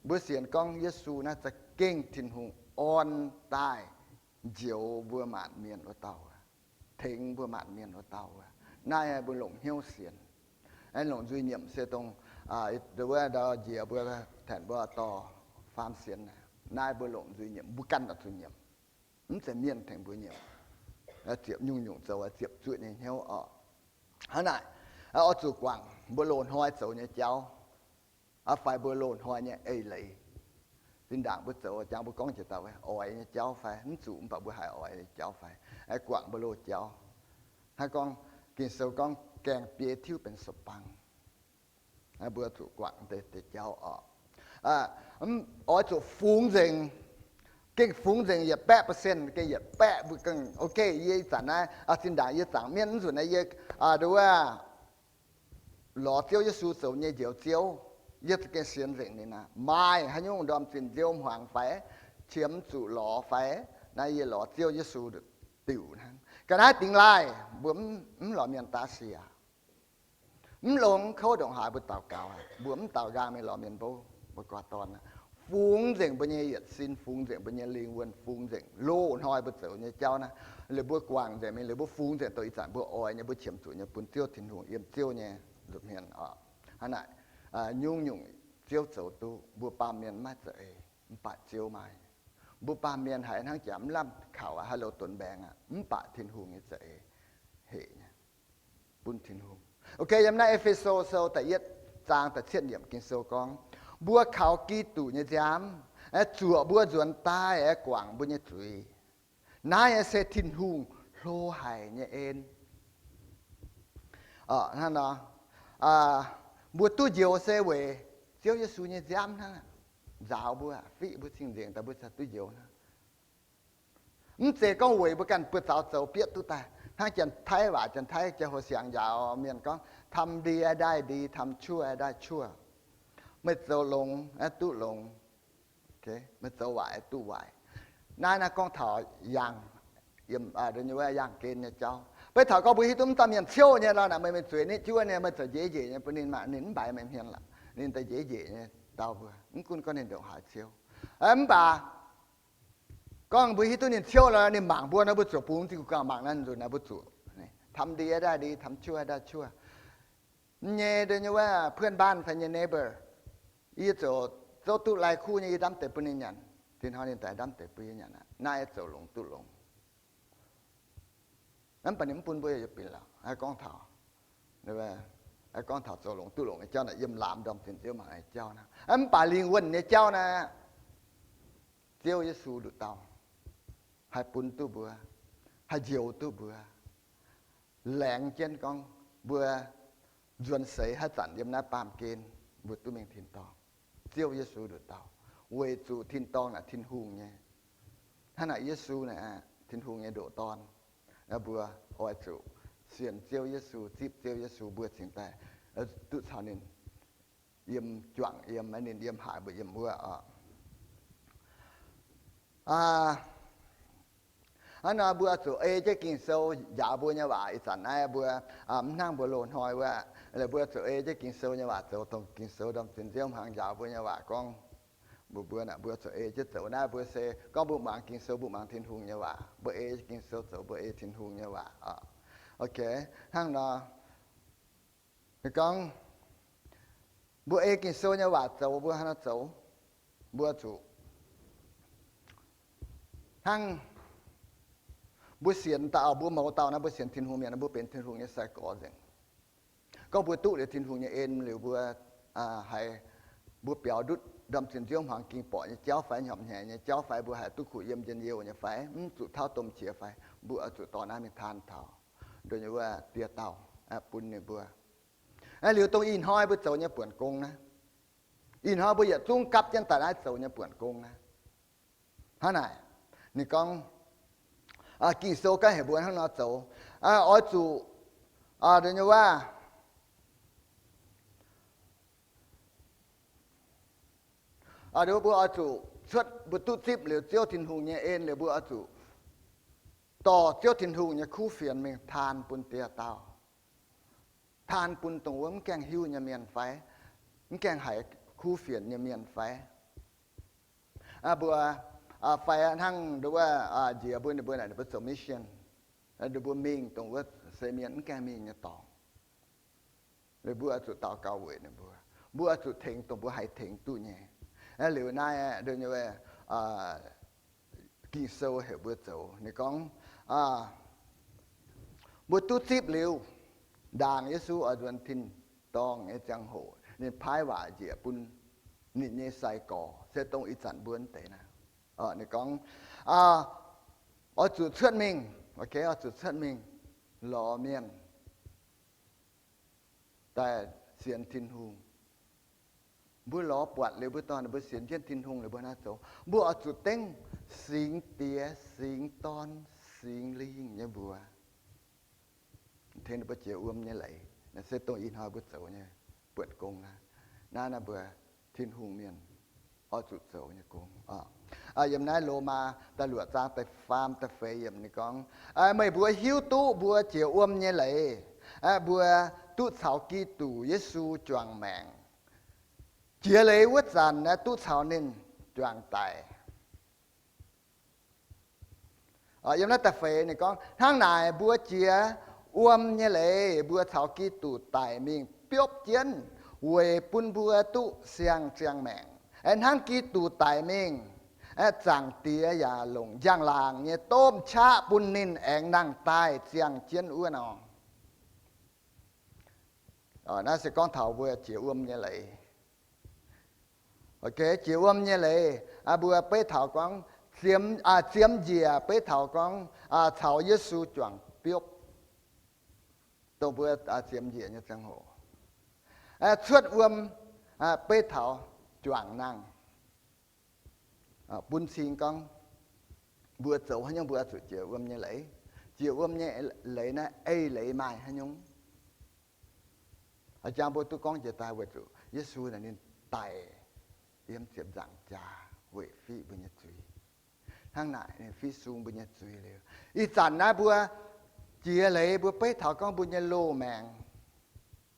Mbuo sienx gorngv Yesu naaiv za'gengh Tin-Hungh orn daaih njoux mbuo maanc mienh wuov dauh, tengx mbuo maanc mienh wuov dauh. Naaiv mbuo longc hnyouv sienx. Longc nzuih nyiemc se dongh wuov ndau njiec mbuo, tengx mbuo dorh faam sienx. Naaiv mbuo longc nzuih nyiemc, mbuo ganh oix zuqc nyiemc. Mv zeiz mienh tengx mbuo nyiemc. Ziepc nyungc-nyungc zoux ziepc zuoqv nyei hnyouv oc. Hnangv naaic, oix zuqc guangc mbuo loz-hnoi zoux nyei jauv, fai mbuo loz-hnoi nyei eix leiz. Zinh ndaangc mbuo zoux, jangx mbuo gorngv jiex dauh oix nyei jauv fai mv zuqc, mv baac mbuo haih oix nyei jauv fai, guangc mbuo loz-jauv. Hnangv gorngv, Ging-Sou gorngv gaengh biei tiuv benx sou-bang. Mbuo zuqc guangc deix jauv oc. Oix zuqc fungx nzengc, gengh fungx nzengc yietc baeqv percent, gengh yietc baeqv mbuo gengh ok. Yie ih zanc naaiv, zinh ndaangc yie zaangc mienv nzunc naaiv, yie nduov lorz Ziouv Yesu zoux nyei Njoux Ziouv, yie za'gengh sienx nzengc ninh aqv. Maaih haaix nyungc ndorm zinh nziouv hmuangx fai, qiemx zuqc lorz fai, naaiv yie lorz Ziouv Yesu diuc hnangv. Ga'naaiv dingx laaih mbuo mv lorz mienh daav sic aqv. Mv longx kouv ndongc haaix mbuo daux gaux, mbuo mv daux nqaang mingh lorz mienh mbouv, mbuo gorx-dorn. Fungx nzengc mbuo nyei yietc sin, fungx nzengc mbuo nyei lingh wuonh, fungx nzengc loz-hnoi mbuo zoux nyei jauv naaiv. Liuz mbuo guangc nzengc mingh, liuz mbuo fungx nzengc dongh ih zanc mbuo oix nyei, mbuo qiemx zuqc nyei bun Ziouv Tin-Hungh yiem Ziouv nyei nza'hmien oc. Hnangv naaic, nyungc-nyungc Ziouv zoux duqv, mbuo baamh mienh maiv za'eix, mv baac Ziouv maaih. Mbuo baamh mienh haiz hnangv jaax mv lamh kaux aqv, haaix loz donx mbaengx aqv, mv baac Tin-Hungh nyei za'eix hec nyei, bun Tin-Hungh. Ok, yiem naaiv E^fe^so Sou da'yietv zaang da'cietv yiemc Ging-Sou gorngv, mbuo kaux Giduc nyei nziaamv zuoqc mbuo nzuonx daaih guangc mbuo nyei zuiz. Naaiv se Tin-Hungh hlo haic nyei en. Hnangv nor, mbuo duqv njoux se weic Ziouv Yesu nyei nziaamv hnangv, nzaaux mbuo, fiqv mbuo cing-nzengc daaih mbuo cingx duqv njoux hnangv. Mv zeiz gorngv weic mbuo ganh buoz-zaux zoux bieqc duqv daaih. Hnangv Janx-Taiv waac, Janx-Taiv jauv-houx siangx njaaux mienh gorngv, ทำดีให้ได้ดี ทำชั่วให้ได้ชั่ว. Meih zoux longx, duqv longx. Meih zoux waaic, duqv waaic. Naaiv, naaiv gorngv taux yangh, yiem, yangh gen nyei jauv. Beiv taux gorngv mbuo hiuv duqv mv dauh mienh ciouv nyei nor, naaic meih, meih zueiz nitv juov nyei, meih zoux njex njiec nyei bun ninh maah, ninh mv baaix meih hmien lorqc. Ninh daaih njex njiec nyei dau mbuo, mv gunv gorngv ninh ndongc haaix ciouv. Mv baac gorngv mbuo hiuv duqv ninh ciouv nor, ninh mangc mbuo nor, mbuo zuqc bungx zinh gu'nguaaz mangc naaiv nzunc naaiv mbuo zuqc ทำดีให้ได้ดี ทำชั่วให้ได้ชั่ว. Nyei, nyei wuov เพื่อนบ้าน fai nyei neighbor, yie ziouc zouv duqv lai kuv nyei, yie ndamv deix bun ninh nyanc. Tin hnoi ninh daaih ndamv deix bun yie nyanc aqv. Naaiv zoux longx duqv longx. Mv baac ninh mv bun mbuo yietc binc lorqc. Gorngv taux, gorngv taux zoux longx duqv longx nyei jauv naaic, yiem laamz ndorm zinh Ziouv mangc nyei jauv naaiv. Mv baac lingh wuonh nyei jauv naaiv, Ziouv Yesu nduqc dauh haih bun duqv mbuo, haih njoux duqv mbuo. Laengz jienv gorngv mbuo nzuonx seix haaix zanc yiem naaiv baamh gen, mbuo duqv mingh tin-dorngh. Ziouv Yesu nduqc dauh, weic zuqc tin-dorngh naaic Tin-Hungh nyei. Hnangv naaic Yesu naaic Tin-Hungh nyei ndoqc Dorn. Mbuo oix zuqc sienx Ziouv Yesu, zipv Ziouv Yesu, mbuo cingx daaih duqv caux ninh yiem juangc, yiem, ninh yiem haaix mbuo yiem wuov oc. Hnangv nor mbuo zuqc ei jienv Ging-Sou njaaux mbuo nyei waac. Ih zanc naaiv mbuo mv hnangv mbuo loz-hnoi wuov, mbuo zuqc ei jienv Ging-Sou nyei waac zoux, dongh Ging-Sou ndorm zinh Ziouv hmuangx njaaux mbuo nyei waac gorngv, Mbuo, mbuo naaic mbuo zuqc ei jienv zoux naaiv. Mbuo se gorngv mbuo muangx Ging-Sou, mbuo muangx Tin-Hungh nyei waac. Mbuo ei Ging-Sou zoux, mbuo ei Tin-Hungh nyei waac. Ok, hnangv nor, ninh gorngv mbuo ei Ging-Sou nyei waac zoux, mbuo hnangv nor zoux, mbuo zuqc hnangv mbuo sienx dauh, mbuo mouz dauh naaiv, mbuo sienx Tin-Hungh mienh, mbuo benx Tin-Hungh nyei sai-gorx nzengc. Gorngv mbuo duqv liuz Tin-Hungh nyei en liuz, mbuo haiz mbuo biaux ndutv ndorm ziepc nziouv hmuangx ging borqc nyei jauv fai, hnyopv-hnyeic nyei jauv fai, mbuo haiz duqv kuh yiem njien-youh nyei fai, mv zuqc tauv domh qiex fai, mbuo oix zuqc dorh naaiv mingh taan taux ndon nyei wuov diex dauh bun ninh mbuo. Liuz dongh ih hnoi mbuo zoux nyei buonc gong naaiv, ih hnoi mbuo yietc zungv gapv jienv daaih naaiv zoux nyei buonc gong naaiv, hnangv naaic, ninh gorngv, Ging-Sou gorngv heuc mbuo hnangv nor zoux, oix zuqc, ndon nyei wuov, mbuo oix zuqc cuotv, mbuo duqv zipv liuz Ziouv Tin-Hungh nyei en liuz, mbuo oix zuqc dorh Ziouv Tin-Hungh nyei kuv fienx mingh taan bun diex dauh, taan bun dongh wuov mv gaengh hiuv nyei mienh fai, mv gaengh haiz kuv fienx nyei mienh fai. Mbuo fai hnangv nduov, njiec mbuo, ninh mbuo naaic ninh mbuo zoux mission, ninh mbuo mingh dongh wuov se mienh mv gaengh mingh nyei dorngx. Liuz mbuo oix zuqc daux gaux weic ninh mbuo. Mbuo oix zuqc tengx dongh mbuo haih tengx duqv nyei. Liuz naaiv, Ging-Sou heuc mbuo zoux, ninh gorngv, mbuo duqv zipv liuz, ndaangc Yesu oix nzuonx tin-dorngh nyei ziangh hoc, ninh paaiv waac njiec bun ninh nyei sai-gorx, se dongh ih zanc mbuo deix naaiv. Ninh gorngv, oix zuqc cuotv mingh, oix zuqc cuotv mingh lorz mienh daaih sienx Tin-Hungh. Mbuo lorz buatc liuz mbuo dorh ninh mbuo sienx jienv Tin-Hungh liuz mbuo hnangv zoux, mbuo oix zuqc dengv Singx Diex, Singx Dorn, Singx Lingh nyei mbuox tengx ninh mbuo jiex wuom nyei leiz. Naaiv se dongh ih hnoi mbuo zoux nyei buonc gong naaiv. Naaiv, naaiv mbuo Tin-Hungh mienh oix zuqc zoux nyei gong. Yiem naaiv Lomaa da'luoqc zaang da'faam da'feix yiemc ninh gorngv, meih mbuo hiuv duqv mbuo jiex wuom nyei leiz, mbuo duqv caux Giduc Yesu juangc maengc. Jiex leiz wuov zanc aeqv, duqv caux ninh juangc daic. Yiem naaiv da'feix ninh gorngv, hnangv naaic mbuo jiex wuom nyei leiz, mbuo caux Giduc daic mingh biopv jienv weic bun mbuo duqv siang-ziangh maengc. Hnangv Giduc daic mingh, Zaangc Diex yaac longc njang-laangc nyei domh qaqv bun ninh aengx nangh daaih ziangh jienv wuov nor. Naaiv se gorngv taux mbuo jiex wuom nyei leiz. Jiex wuom nyei leiz, mbuo beiv taux gorngv ziemx njiec, beiv taux gorngv caux Yesu juangc biopv, dongh mbuo ziemx njiec nyei ziangh hoc. Cuotv wuom, beiv taux juangc nangh. Bun cing gorngv mbuo zoux haaix nyungc mbuo zuqc jiex wuom nyei leiz. Jiex wuom nyei leiz naaiv eix leiz maaih haaix nyungc? Jang mbuo duqv gorngv jiex daaih weic zuqc Yesu naaic ninh daic yiem ziepc nzaangc jaax weic fiqv mbuo nyei zuiz. Hnangv naaic ninh fiqv sung mbuo nyei zuiz liuz, ih zanc naaiv mbuo jiex leiz mbuo beiv taux gorngv mbuo nyei loz-maengc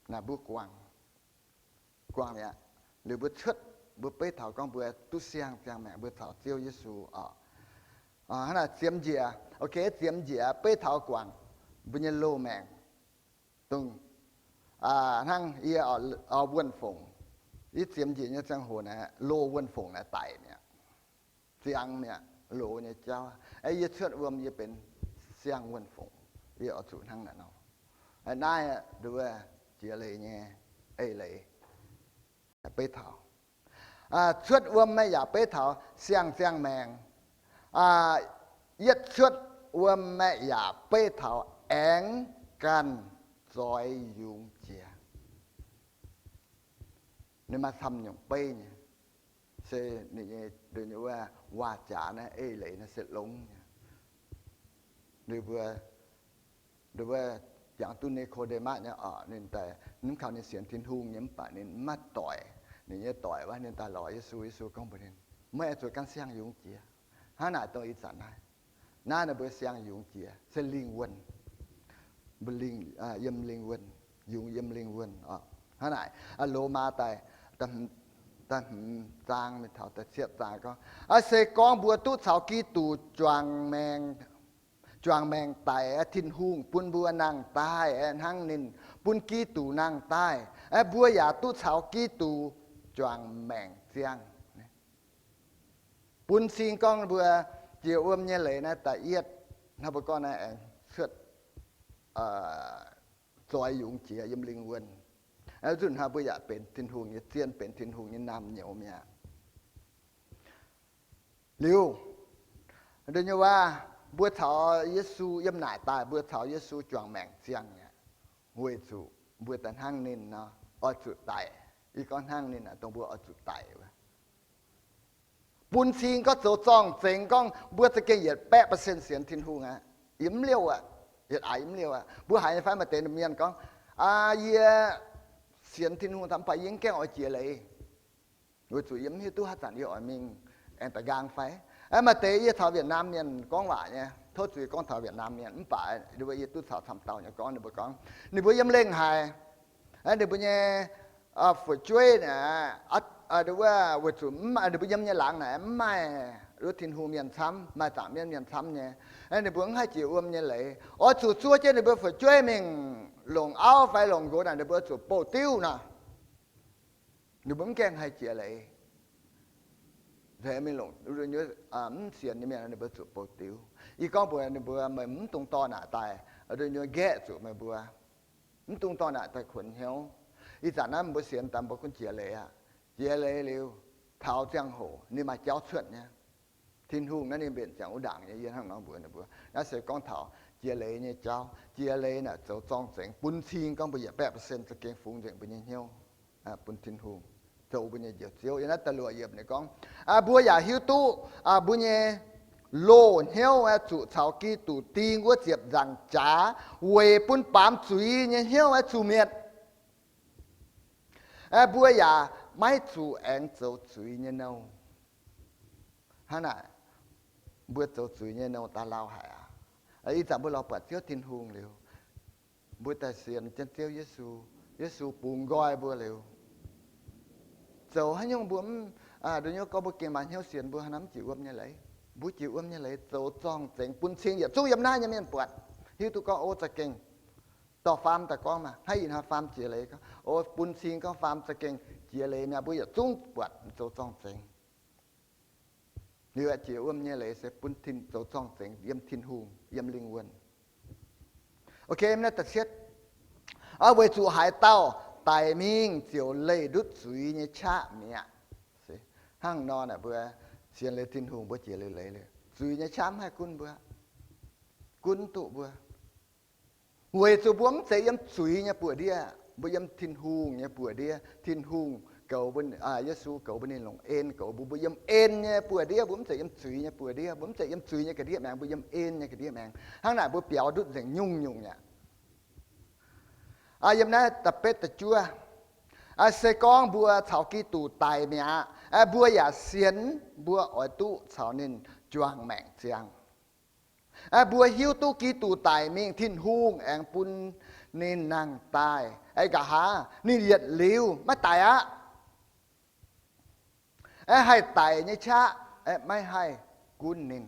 naaic mbuo guangc, guangc mi'aqv. Liuz mbuo cuotv, mbuo beiv taux gorngv mbuo duqv siang-ziangh maengc mbuo caux Ziouv Yesu oc. Hnangv naaic ziemx njiec, ok, ziemx njiec beiv taux guangc mbuo nyei loz-maengc. Dongh hnangv yie wuonh fongc, yie ziemx njiec nyei ziangh hoc naaic loz wuonh fongc naaic daic mi'aqv, ziangx mi'aqv, loz nyei jauv. Yie cuotv wuom yie benx siang-wuonh fongc, yie oix zuqc hnangv naaic nor. Naaiv nduov jiex leiz nyei eix leiz. Beiv taux cuotv wuom meih yaac beiv taux siang-ziangh maengc. Yietv cuotv wuom meih yaac beiv taux aengx ganh zoix yungz jiex. Ninh maaih camv nyungc beiv nyei, se ninh nyei, wuov waac-jaax naaiv eix leiz naaiv se longx nyei. Ninh mbuo, ninh mbuo jangx duqv Ni^ko^nde^matv nyei oc, ninh daaih mv kaux ninh sienx Tin-Hungh nyei mv baac ninh mv maaih doic. Ninh nyei doic wuov ninh daaih lorz Yesu, Yesu gorngv mbuox ninh, meih oix zuqc ganh siang yungz jiex. Hnangv naaic dongh ih zanc naaiv, naaiv ninh mbuo siang yungz jiex se lingh wuonh, yiem lingh wuonh, yungz yiem lingh wuonh oc. Hnangv naaic, Lomaa daaih, da'hmz zaang mingh taux da'cietv zaang gorngv, se gorngv mbuo duqv caux Giduc juangc maengc, juangc maengc daic, Tin-Hungh bun mbuo nangh daaih hnangv ninh bun Giduc nangh daaih, mbuo yaac duqv caux Giduc juangc maengc ziangh. Bun cing gorngv mbuo jiex wuom nyei leiz naaiv da'yietv, hnangv mbuo gorngv naaiv aengx cuotv zoix yungz jiex yiem lingh wuonh. Zunh hnoi mbuo yaac benx Tin-Hungh nyei zien, benx Tin-Hungh nyei naamh nyouz mi'aqv. Liuz, nduov nyei waac, mbuo caux Yesu yiem naaic daaih, mbuo caux Yesu juangc maengc ziangh mi'aqv, weic zuqc mbuo daaih hnangv ninh nor, oix zuqc daic. Yie gorngv hnangv ninh aeqv, dongh mbuo oix zuqc daic wuov. Bun cing gorngv zoux zorng-zengx gorngv mbuo za'gengh yietc baeqv percent sienx Tin-Hungh aqv. Yie mv liouh aqv. Yietc aaix yie mv liouh aqv. Mbuo haiz nyei fai maaih deix mienh gorngv, Aa, yie sienx Tin-Hungh, mv baac yie mv gaengh oix jiex leiz. Weic zuqc yie mv hiuv duqv haaix zanc yie oix mingh aengx da'nqaang fai. Maaih deix yie caux Việt Nam mienh gorngv waac nyei, tov zuiz gorngv taux Việt Nam mienh, mv baac yie duqv caux camv dauh nyei gorngv, ninh mbuo gorngv ninh mbuo yiem lengh haic, ninh mbuo nyei fu'jueiv, weic zuqc ninh mbuo yiem nyei laangz naaic mv maaih Tin-Hungh mienh camv, maaih zaangc mienv mienh camv nyei. Ninh mbuo mv haih jiex wuom nyei leiz, oix zuqc zuov jienv ninh mbuo fu'jueiv mingh longc auv fai longc nqox naaic, ninh mbuo zuqc bouh diuv nor. Ninh mbuo mv gaengh haih jiex leiz. Mv sienx nyei mienh ninh mbuo zuqc bouh diuv. Yie gorngv mbuox ninh mbuo, meih mv dungx dorh naaic daaih, nduov nyei nqaeqv zuqc meih mbuo. Mv dungx dorh naaic daaih kuonx hnyouv. Ih zanc naaiv mbuo sienx daaih mbuo gunv jiex leiz aqv. Jiex leiz liuz, taux ziangh hoc ninh maaih jauv cuotv nyei. Tin-Hungh naaiv ninh mbenc ziangx wuov ndaangc nyei. Yie hnangv nor mbuox ninh mbuo, naaiv se gorngv taux jiex leiz nyei jauv. Jiex leiz naaic zoux zorng-zengx bun cing gorngv mbuo yietc baeqv percent za'gengh fungx nzengc mbuo nyei hnyouv bun Tin-Hungh, zoux mbuo nyei Njoux Ziouv. Yiem naaiv da'luoqc yiemc ninh gorngv, mbuo yaac hiuv duqv mbuo nyei loz-hnyouv zuqc caux Giduc ding wuov ziepc nzaangc jaax weic bun baamz zuiz nyei hnyouv zuqc mietc. Mbuo yaac maiv zuqc aengx zoux zuiz nyei nouh. Hnangv naaic, mbuo zoux zuiz nyei nouh daaih lauh haic aqv. Ih zanc mbuo lorz buatc Ziouv Tin-Hungh liuz, mbuo daaih sienx jienv Ziouv Yesu, Yesu bungx nqoi mbuo liuz, zoux haaix nyungc mbuo mv, nduov nyei gorngv mbuo gengh maaih hnyouv sienx mbuo hnangv naaiv mv jiex wuom nyei leiz. Mbuo jiex wuom nyei leiz zoux zorng-zengx bun cing yietc zungv yiem naaiv nyei mienh buatc, hiuv duqv gorngv, o, za'gengh dorh faam daaih gorngv maah, hnangv ih hnoi faam jiex leiz gorngv, o, bun cing gorngv faam za'gengh jiex leiz mi'aqv, mbuo yietc zungv buatc zoux zorng-zengx. Liuz jiex wuom nyei leiz se bun zoux zorng-zengx yiem Tin-Hungh, yiem lingh wuonh. Ok, naaiv da'cietv, weic zuqc haaix dauh daic mingh ziouc leih ndutv zuiz nyei qaqv mi'aqv. Hnangv nor naaic mbuo sienx leiz Tin-Hungh mbuo jiex leiz, zuiz nyei qaqv mv haih gunv mbuo, gunv duqv mbuo. Weic zuqc mbuo mv zeiz yiem zuiz nyei buoz-ndiev, mbuo yiem Tin-Hungh nyei buoz-ndiev. Tin-Hungh goux, Yesu goux mbuo ninh longc en goux mbuo. Mbuo yiem en nyei buoz-ndiev, mbuo mv zeiz yiem zuiz nyei buoz-ndiev, mbuo mv zeiz yiem zuiz nyei ga'ndiev maengx, mbuo yiem en nyei ga'ndiev maengx. Hnangv naaic mbuo biaux ndutv nzengc nyungc-nyungc mi'aqv. Yiem naaiv da'betv da'juov, se gorngv mbuo caux Giduc daic mi'aqv, mbuo yaac sienx mbuo oix duqv caux ninh juangc maengc ziangh. Mbuo hiuv duqv Giduc daic mingh, Tin-Hungh aengx bun ninh nangh daaih. Nqa'haav ninh yietc liuz maiv daic aqv. Haih daic nyei qaqv maiv haih gunv ninh.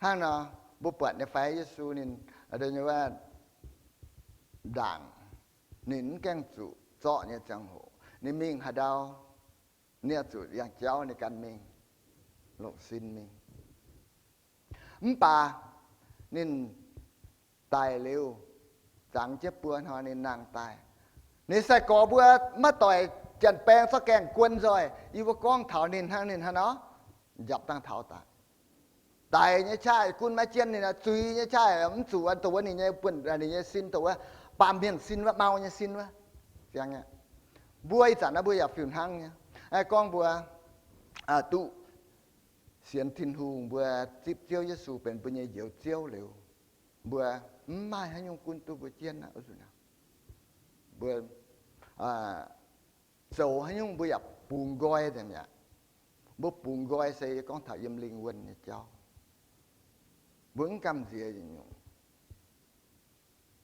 Hnangv nor, mbuo buatc nyei fai Yesu ninh, ndaangc, ninh mv gaengh zuqc zorqv nyei ziangh hoc, ninh mingh haaix ndau, ninh zuqc yangh jauv ninh ganh mingh, longc sin mingh. Mv baac ninh daic liuz, zangx jienv buo hnoi ninh nangh daaih. Ninh sai-gorx mbuo maiv doic janx-baeng zorqv gaengh guon nzoih. Yie mbuo gorngv taux ninh hnangv ninh hnangv nor, njapc dangh taux daaih. Daic nyei qaqv gunv maiv jienv ninh, zuiz nyei qaqv mv zuqc dongh wuov ninh nyei, buonv ninh nyei sin dongh wuov baamh mienh sin wuov, mau nyei sin wuov. Ziangx aqv. Mbuo ih zanc naaiv mbuo yaac fiuv hnangv nyei. Gorngv mbuo duqv sienx Tin-Hungh, mbuo zipv Ziouv Yesu benx mbuo nyei Njoux Ziouv liuz, mbuo mv maaih haaix nyungc gunv duqv mbuo jienv aqv. Mbuo zoux haaix nyungc mbuo yaac bungx nqoi nzengc mi'aqv. Mbuo bungx nqoi se yie gorngv taux yiem lingh wuonh nyei jauv. Mbuo mv gamh nziex nyungc.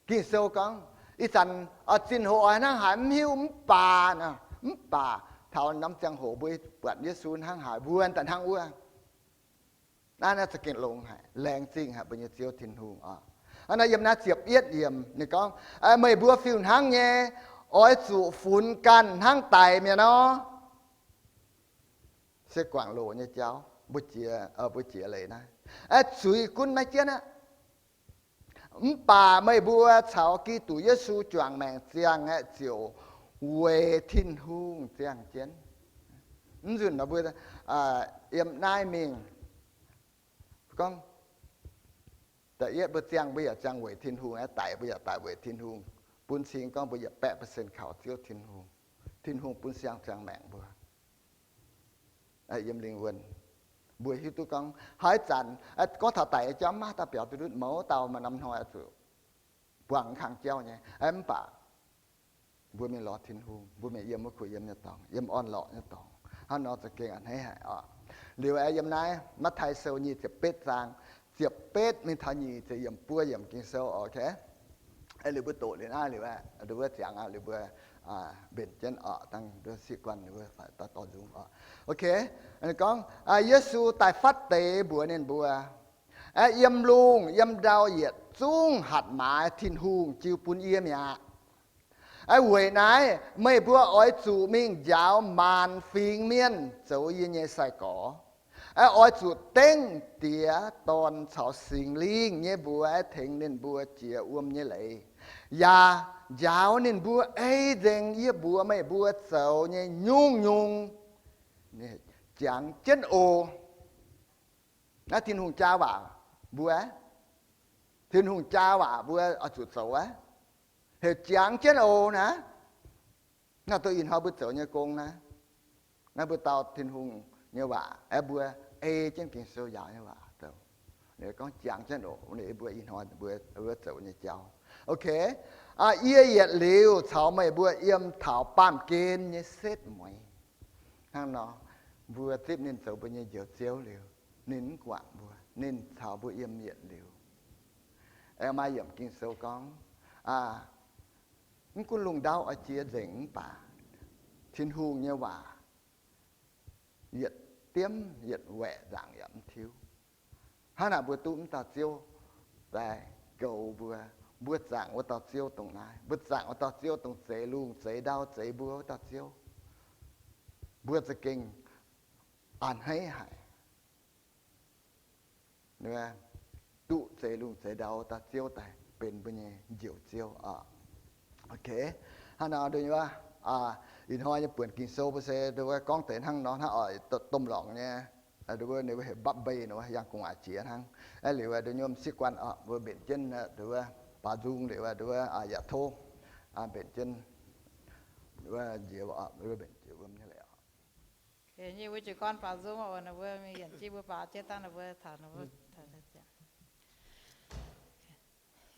Ging-Sou gorngv, ih zanc zinh hoc oix hnangv haaix mv hiuv, mv baac naaic, Mv baac taux norm ziangh hoc mbuo buatc Yesu hnangv haaix, mbuo daaih hnangv wuov. Naaiv, naaiv za'gengh longx haic, laengz zingh haic mbuo nyei Ziouv Tin-Hungh oc. Hnangv naaiv yiem naaiv ziepc yietv yiemc ninh gorngv, meih mbuo fiuv hnangv nyei, oix zuqc funx ganh hnangv daic mi'aqv nor. Se guangc loc nyei jauv, mbuo jiex, mbuo jiex leiz naaiv, zuiz gunv maiv jienv aqv. Mv baac meih mbuo caux Giduc Yesu juangc maengc ziangh aeqv, ziouc weic Tin-Hungh ziangh jienv. Mv nzunc nor mbuo yiem naaiv mingh gorngv, da'yietv mbuo ziangh, mbuo yaac ziangh weic Tin-Hungh, daic mbuo yaac daic weic Tin-Hungh. Bun cing gorngv mbuo yietc baeqv percent kaux Ziouv Tin-Hungh. Tin-Hungh bun siang ziangh maengc mbuo yiem lingh wuonh. Mbuo hiuv duqv gorngv haaix zanc gorngv taux daic nyei jauv maiv dauh biaux duqv ndutv, mouz dauh maaih norm hnoi oix zuqc buangh kang jauv nyei. Mv baac mbuo mingh lorz Tin-Hungh, mbuo mingh yiem wuov kuh yiem nyei dorngx, yiem orn-lorqc nyei dorngx. Hnangv nor za'gengh a'hneiv haic oc. Liuz aeqv, yiem naaiv Matv^taai Sou nyic ziepc betv zaang, ziepc betv mingh taux nyic ziepc yiemc buo yiemc Ging-Sou oc. Liuz mbuo doqc liuz naaiv liuz aeqv, wuov ziangx liuz mbuo mbenc jienv oc, dangh siqv guanh liuz mbuo dorh nzung oc. Ok, gorngv Yesu daaih fatv deix mbuox ninh mbuo, aeqv, yiem lungh yiem ndau yietc zungv hatc maaz Tin-Hungh jiu bun yie mi'aqv. Weic naaiv meih mbuo oix zuqc mingh njaaux maanc fingx mienh zoux yie nyei sai-gorx. Oix zuqc dengv Diex, Dorn caux Singx Lingh nyei mbuox tengx ninh mbuo jiex wuom nyei leiz, yaac njaaux ninh mbuo ei nzengc yie mbuox meih mbuo zoux nyei nyungc-nyungc. Jangx jienv oc. Naaiv Tin-Hungh jaa waac mbuo, Tin-Hungh jaa waac mbuo oix zuqc zoux aqv. Heuc jangx jienv oc naaiv. Naaiv duqv ih hnoi mbuo zoux nyei gong naaiv. Naaiv mbuo dau Tin-Hungh nyei waac aeqv, mbuo ei jienv Ging-Sou njaaux nyei waac zoux. Ninh gorngv jangx jienv oc, ninh mbuo ih hnoi mbuo zoux nyei jauv. Ok, yie yietc liuz caux meih mbuo yiem taux baamh gen nyei setv mueiz. Hnangv nor, mbuo zipv ninh zoux mbuo nyei Njoux Ziouv liuz, ninh mv guangc mbuo, ninh caux mbuo yiem yietc liuz. Aengx maaih yiemc Ging-Sou gorngv, mv gunv lungh ndau oix jiex nzengc mv baac Tin-Hungh nyei waac yietc diemv yietc waeqc nzaangc yaac mv tiuv. Hnangv naaic mbuo duqv mv dauh Ziouv daaih goux mbuo. Mbuo zaangc wuov dauh Ziouv dongh naaiv. Mbuo zaangc wuov dauh Ziouv dongh zeix lungh zeix ndau zeix mbuo wuov dauh Ziouv. Mbuo za'gengh a'hneiv haic. Duqv zeix lungh zeix ndau wuov dauh Ziouv daaih benx mbuo nyei Njoux Ziouv oc. Ok, hnangv nor, ih hnoi nyei buonc Ging-Sou mbuo se gorngv deix hnangv nor hnangv oc, domh lorngc nyei. Ninh mbuo heuc mbapv mbei nor, yangh gu'nguaaic jiex hnangv. Liuz nduov nyuomv siqv guanh oc, mbuo mbenc jienv nduov baaux nzung liuz nduov yaac tov mbenc jienv njiec wuov mbenc jiex wuom nyei leiz oc. Nyei mbuo jiez gorn baaux nzung oc, ninh mbuo mingh yienc jienv mbuo baaux jienv dangh ninh mbuo taux ninh mbuo.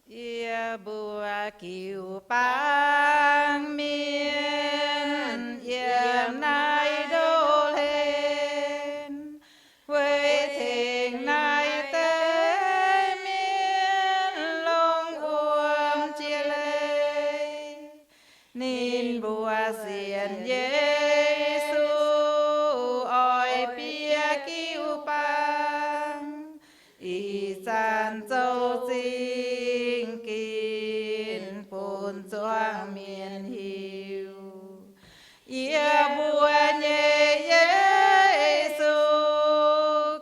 Yie mbuo jiu-baang mienh yiem naaiv ndoh hlen, weic tengx naaiv deix mienh longc wuom jiex leiz. Ninh mbuo sienx Yesu oix bieqc jiu-baang, ih zanc zoux zingh ginv bun zuangx mienh hiuv. Yie mbuo nyei Yesu,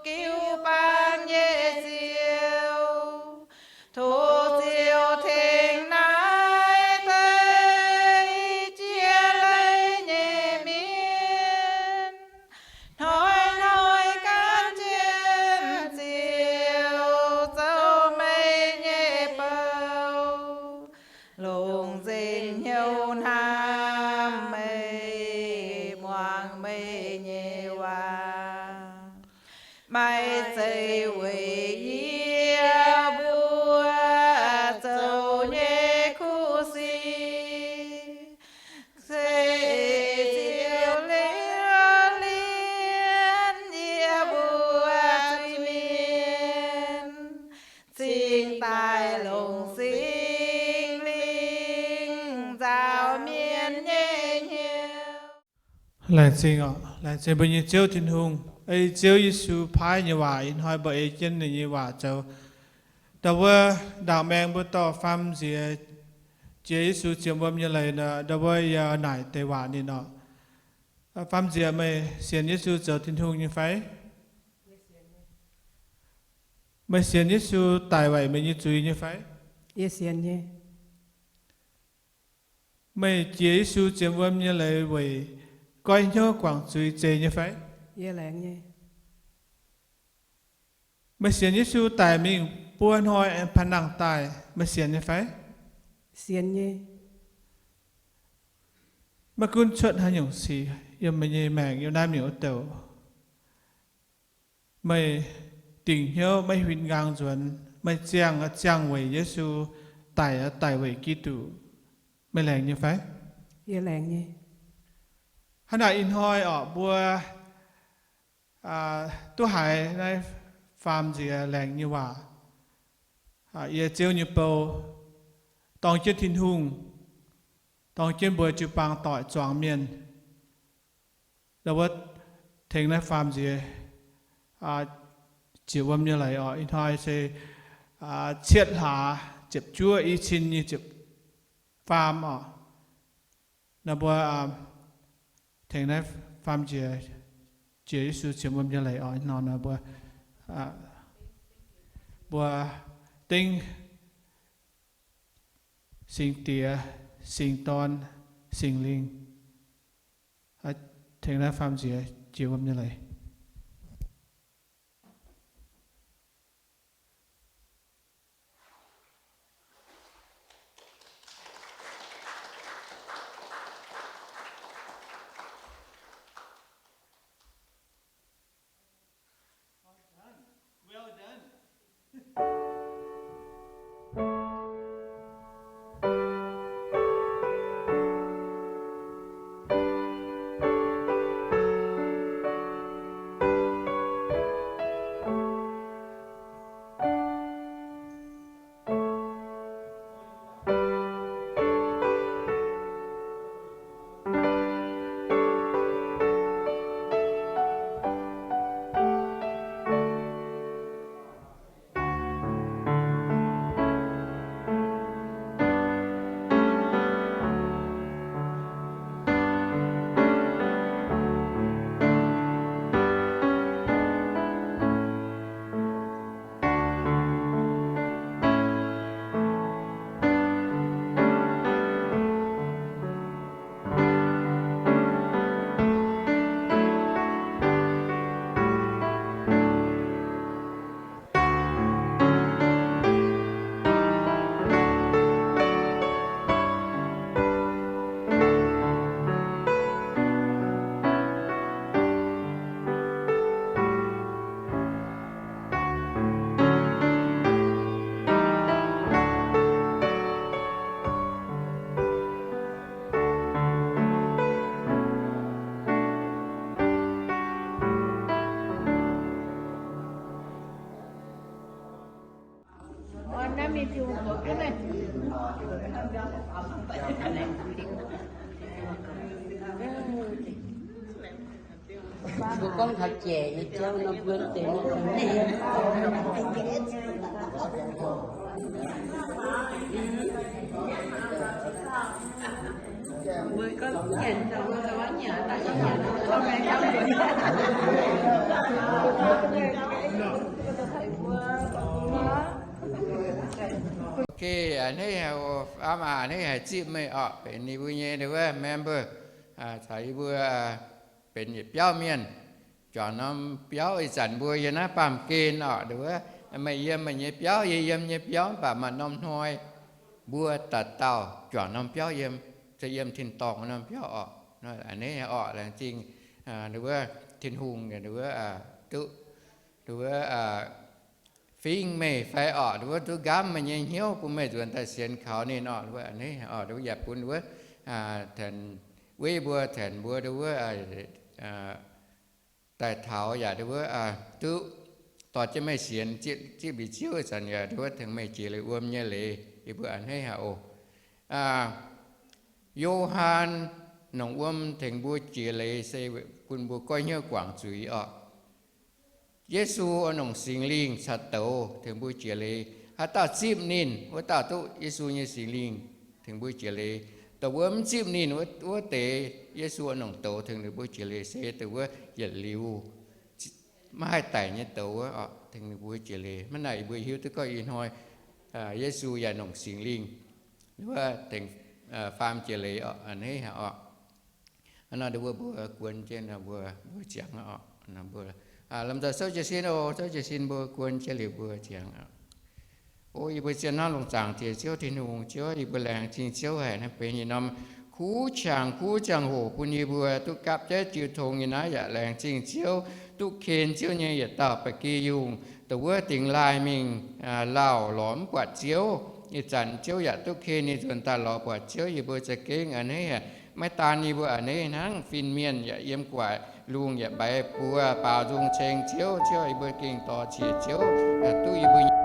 jiu-baang nyei Ziouv, tov Ziouv tengx naaiv deix jiex leiz nyei mienh hnoi-hnoi gan jienv Ziouv zoux meih nyei bou, longc nzengc hnyouv hnamv meih, muangx meih nyei waac. Maiv zeiz weic yie mbuo zoux nyei kuv sic, se Ziouv liouv lienv yie mbuo zuiz-mienh, cingx daaih longc Singx Lingh nzaaux mienh Laengz zingh oc. Laengz zingh mbuo nyei Ziouv Tin-Hungh, ei Ziouv Yesu paaiv nyei waac ih hnoi mbuo ei jienv ninh nyei waac zoux. Ndau wuov ndaangc maengx mbuo dorh faam nziex jiex Yesu ziepc wuom nyei leiz nor, ndau wuov yie naaic deix waac ninh oc. Faam nziex, meih sienx Yesu zoux Tin-Hungh nyei fai? Meih sienx Yesu daic weic meih nyei zuiz nyei fai? Yie sienx nyei. Meih jiex Yesu ziepc wuom nyei leiz weic goiv hnyouv guangc zuiz zeiz nyei fai? Yie laengz nyei. Meih sienx Yesu daic mingh buo hnoi aengx panh nangh daaih, meih sienx nyei fai? Sienx nyei. Maiv gunv cuotv haaix nyungc sic yiem meih nyei maengc yiem naaiv mingh wuov douc, meih dingc hnyouv maiv huin nqaang nzuonx, meih ziangh ziangh weic Yesu, daic daic weic Giduc, meih laengz nyei fai? Yie laengz nyei. Hnangv naaic ih hnoi orqc, mbuo duqv haiz naaiv faam nziex laengz nyei waac, yie Ziouv nyei bou, dorng jienv Tin-Hungh, dorng jienv mbuo jiu-baang doic zuangx mienh. Ndau wuov tengx naaiv faam nziex ziepc wuom nyei leiz oc. Ih hnoi se cietv hlaax ziepc juov, i cin nyei ziepc faam oc. Nor mbuo tengx naaiv faam nziex jiex Yesu ziepc wuom nyei leiz oc. Nor nor mbuo, mbuo dengv Singx Diex, Singx Dorn, Singx Lingh. Tengx naaiv faam nziex jiex wuom nyei leiz. Mbuo gorngv taux jaic nyei jauv nor, mbuo deix Ok, a'hneiv haic oc, a'hneiv haic zipv meih orqc, benx yie mbuo nyei wuov member, caux yie mbuo benx yietc biauv mienh. Juangc norm biauv ih zanc mbuo yiem naaiv baamh gen orqc, wuov, meih yiem meih nyei biauv, yie yiem nyei biauv, mv baac maaih norm hnoi mbuo dauh dauh juangc norm biauv yiem, se yiem tin-dorngh norm biauv orqc. A'hneiv orqc, laengz zingh wuov Tin-Hungh wuov, duqv, wuov, fingx meih fai orqc, wuov duqv nqamv meih nyei hnyouv bun meih nzuonx daaih sienx kaux ninh orqc, wuov a'hneiv orqc, wuov yaac bun wuov, tanx, weiv mbuo tanx mbuo wuov daaih taux yaac wuov, duqv dorh jienv meih sienx zipv liuz Ziouv zanc yaac wuov tengx meih jiex liuz wuom nyei leiz, yie mbuo a'hneiv haic oc. Yo^han Nongc wuom tengx mbuo jiex leiz se bun mbuo goiv hnyouv guangc zuiz orqc. Yesu oix nongc Singx Lingh caux douz tengx mbuo jiex leiz. Haaix dauh zipv ninh, wuov dauh duqv Yesu nyei Singx Lingh tengx mbuo jiex leiz. Dongh wuov mv zipv ninh wuov deix, Yesu oix nongc douz tengx ninh mbuo jiex leiz se dongh wuov yietc liuz maiv haih daic nyei douz wuov orqc, tengx ninh mbuo jiex leiz. Mv naaic yie mbuo hiuv duqv gorngv ih hnoi Yesu yaac nongc Singx Lingh wuov tengx faam jiex leiz orqc, a'hneiv orqc. Nor mbuo, mbuo guon jienv, mbuo, mbuo ziangx orqc. Lomh nzoih souv jiez sin oc. Souv jiez sin, mbuo guon jienv liuz mbuo ziangx. O yie mbuo zien hnamv longc zaangc Diex Ziouv Tin-Hungh. Ziouv, yie mbuo laengz zingh Ziouv haic naaiv benx yietc norm kuv qangx kuv ziangh hoc bun yie mbuo duqv gapv jaiv jiu tong nyei naaiv yaac laengz zingh Ziouv duqv ken Ziouv nyei yietc dauh ba'gi yungh, dongh wuov dingx laaih mingh lauh lorz mv buatc Ziouv. Ih zanc Ziouv yaac duqv ken ninh nzuonx daaih lorz buatc Ziouv. Yie mbuo za'gengh a'hneiv haic. Maiv daan yie mbuo a'hneiv hnangv, fin-mienh yaac yiem gu'nguaaic, lungh yaac mbaiz buo baaux nzung ceng Ziouv. Ziouv, yie mbuo gengh dorh qiex Ziouv duqv yie mbuo nyei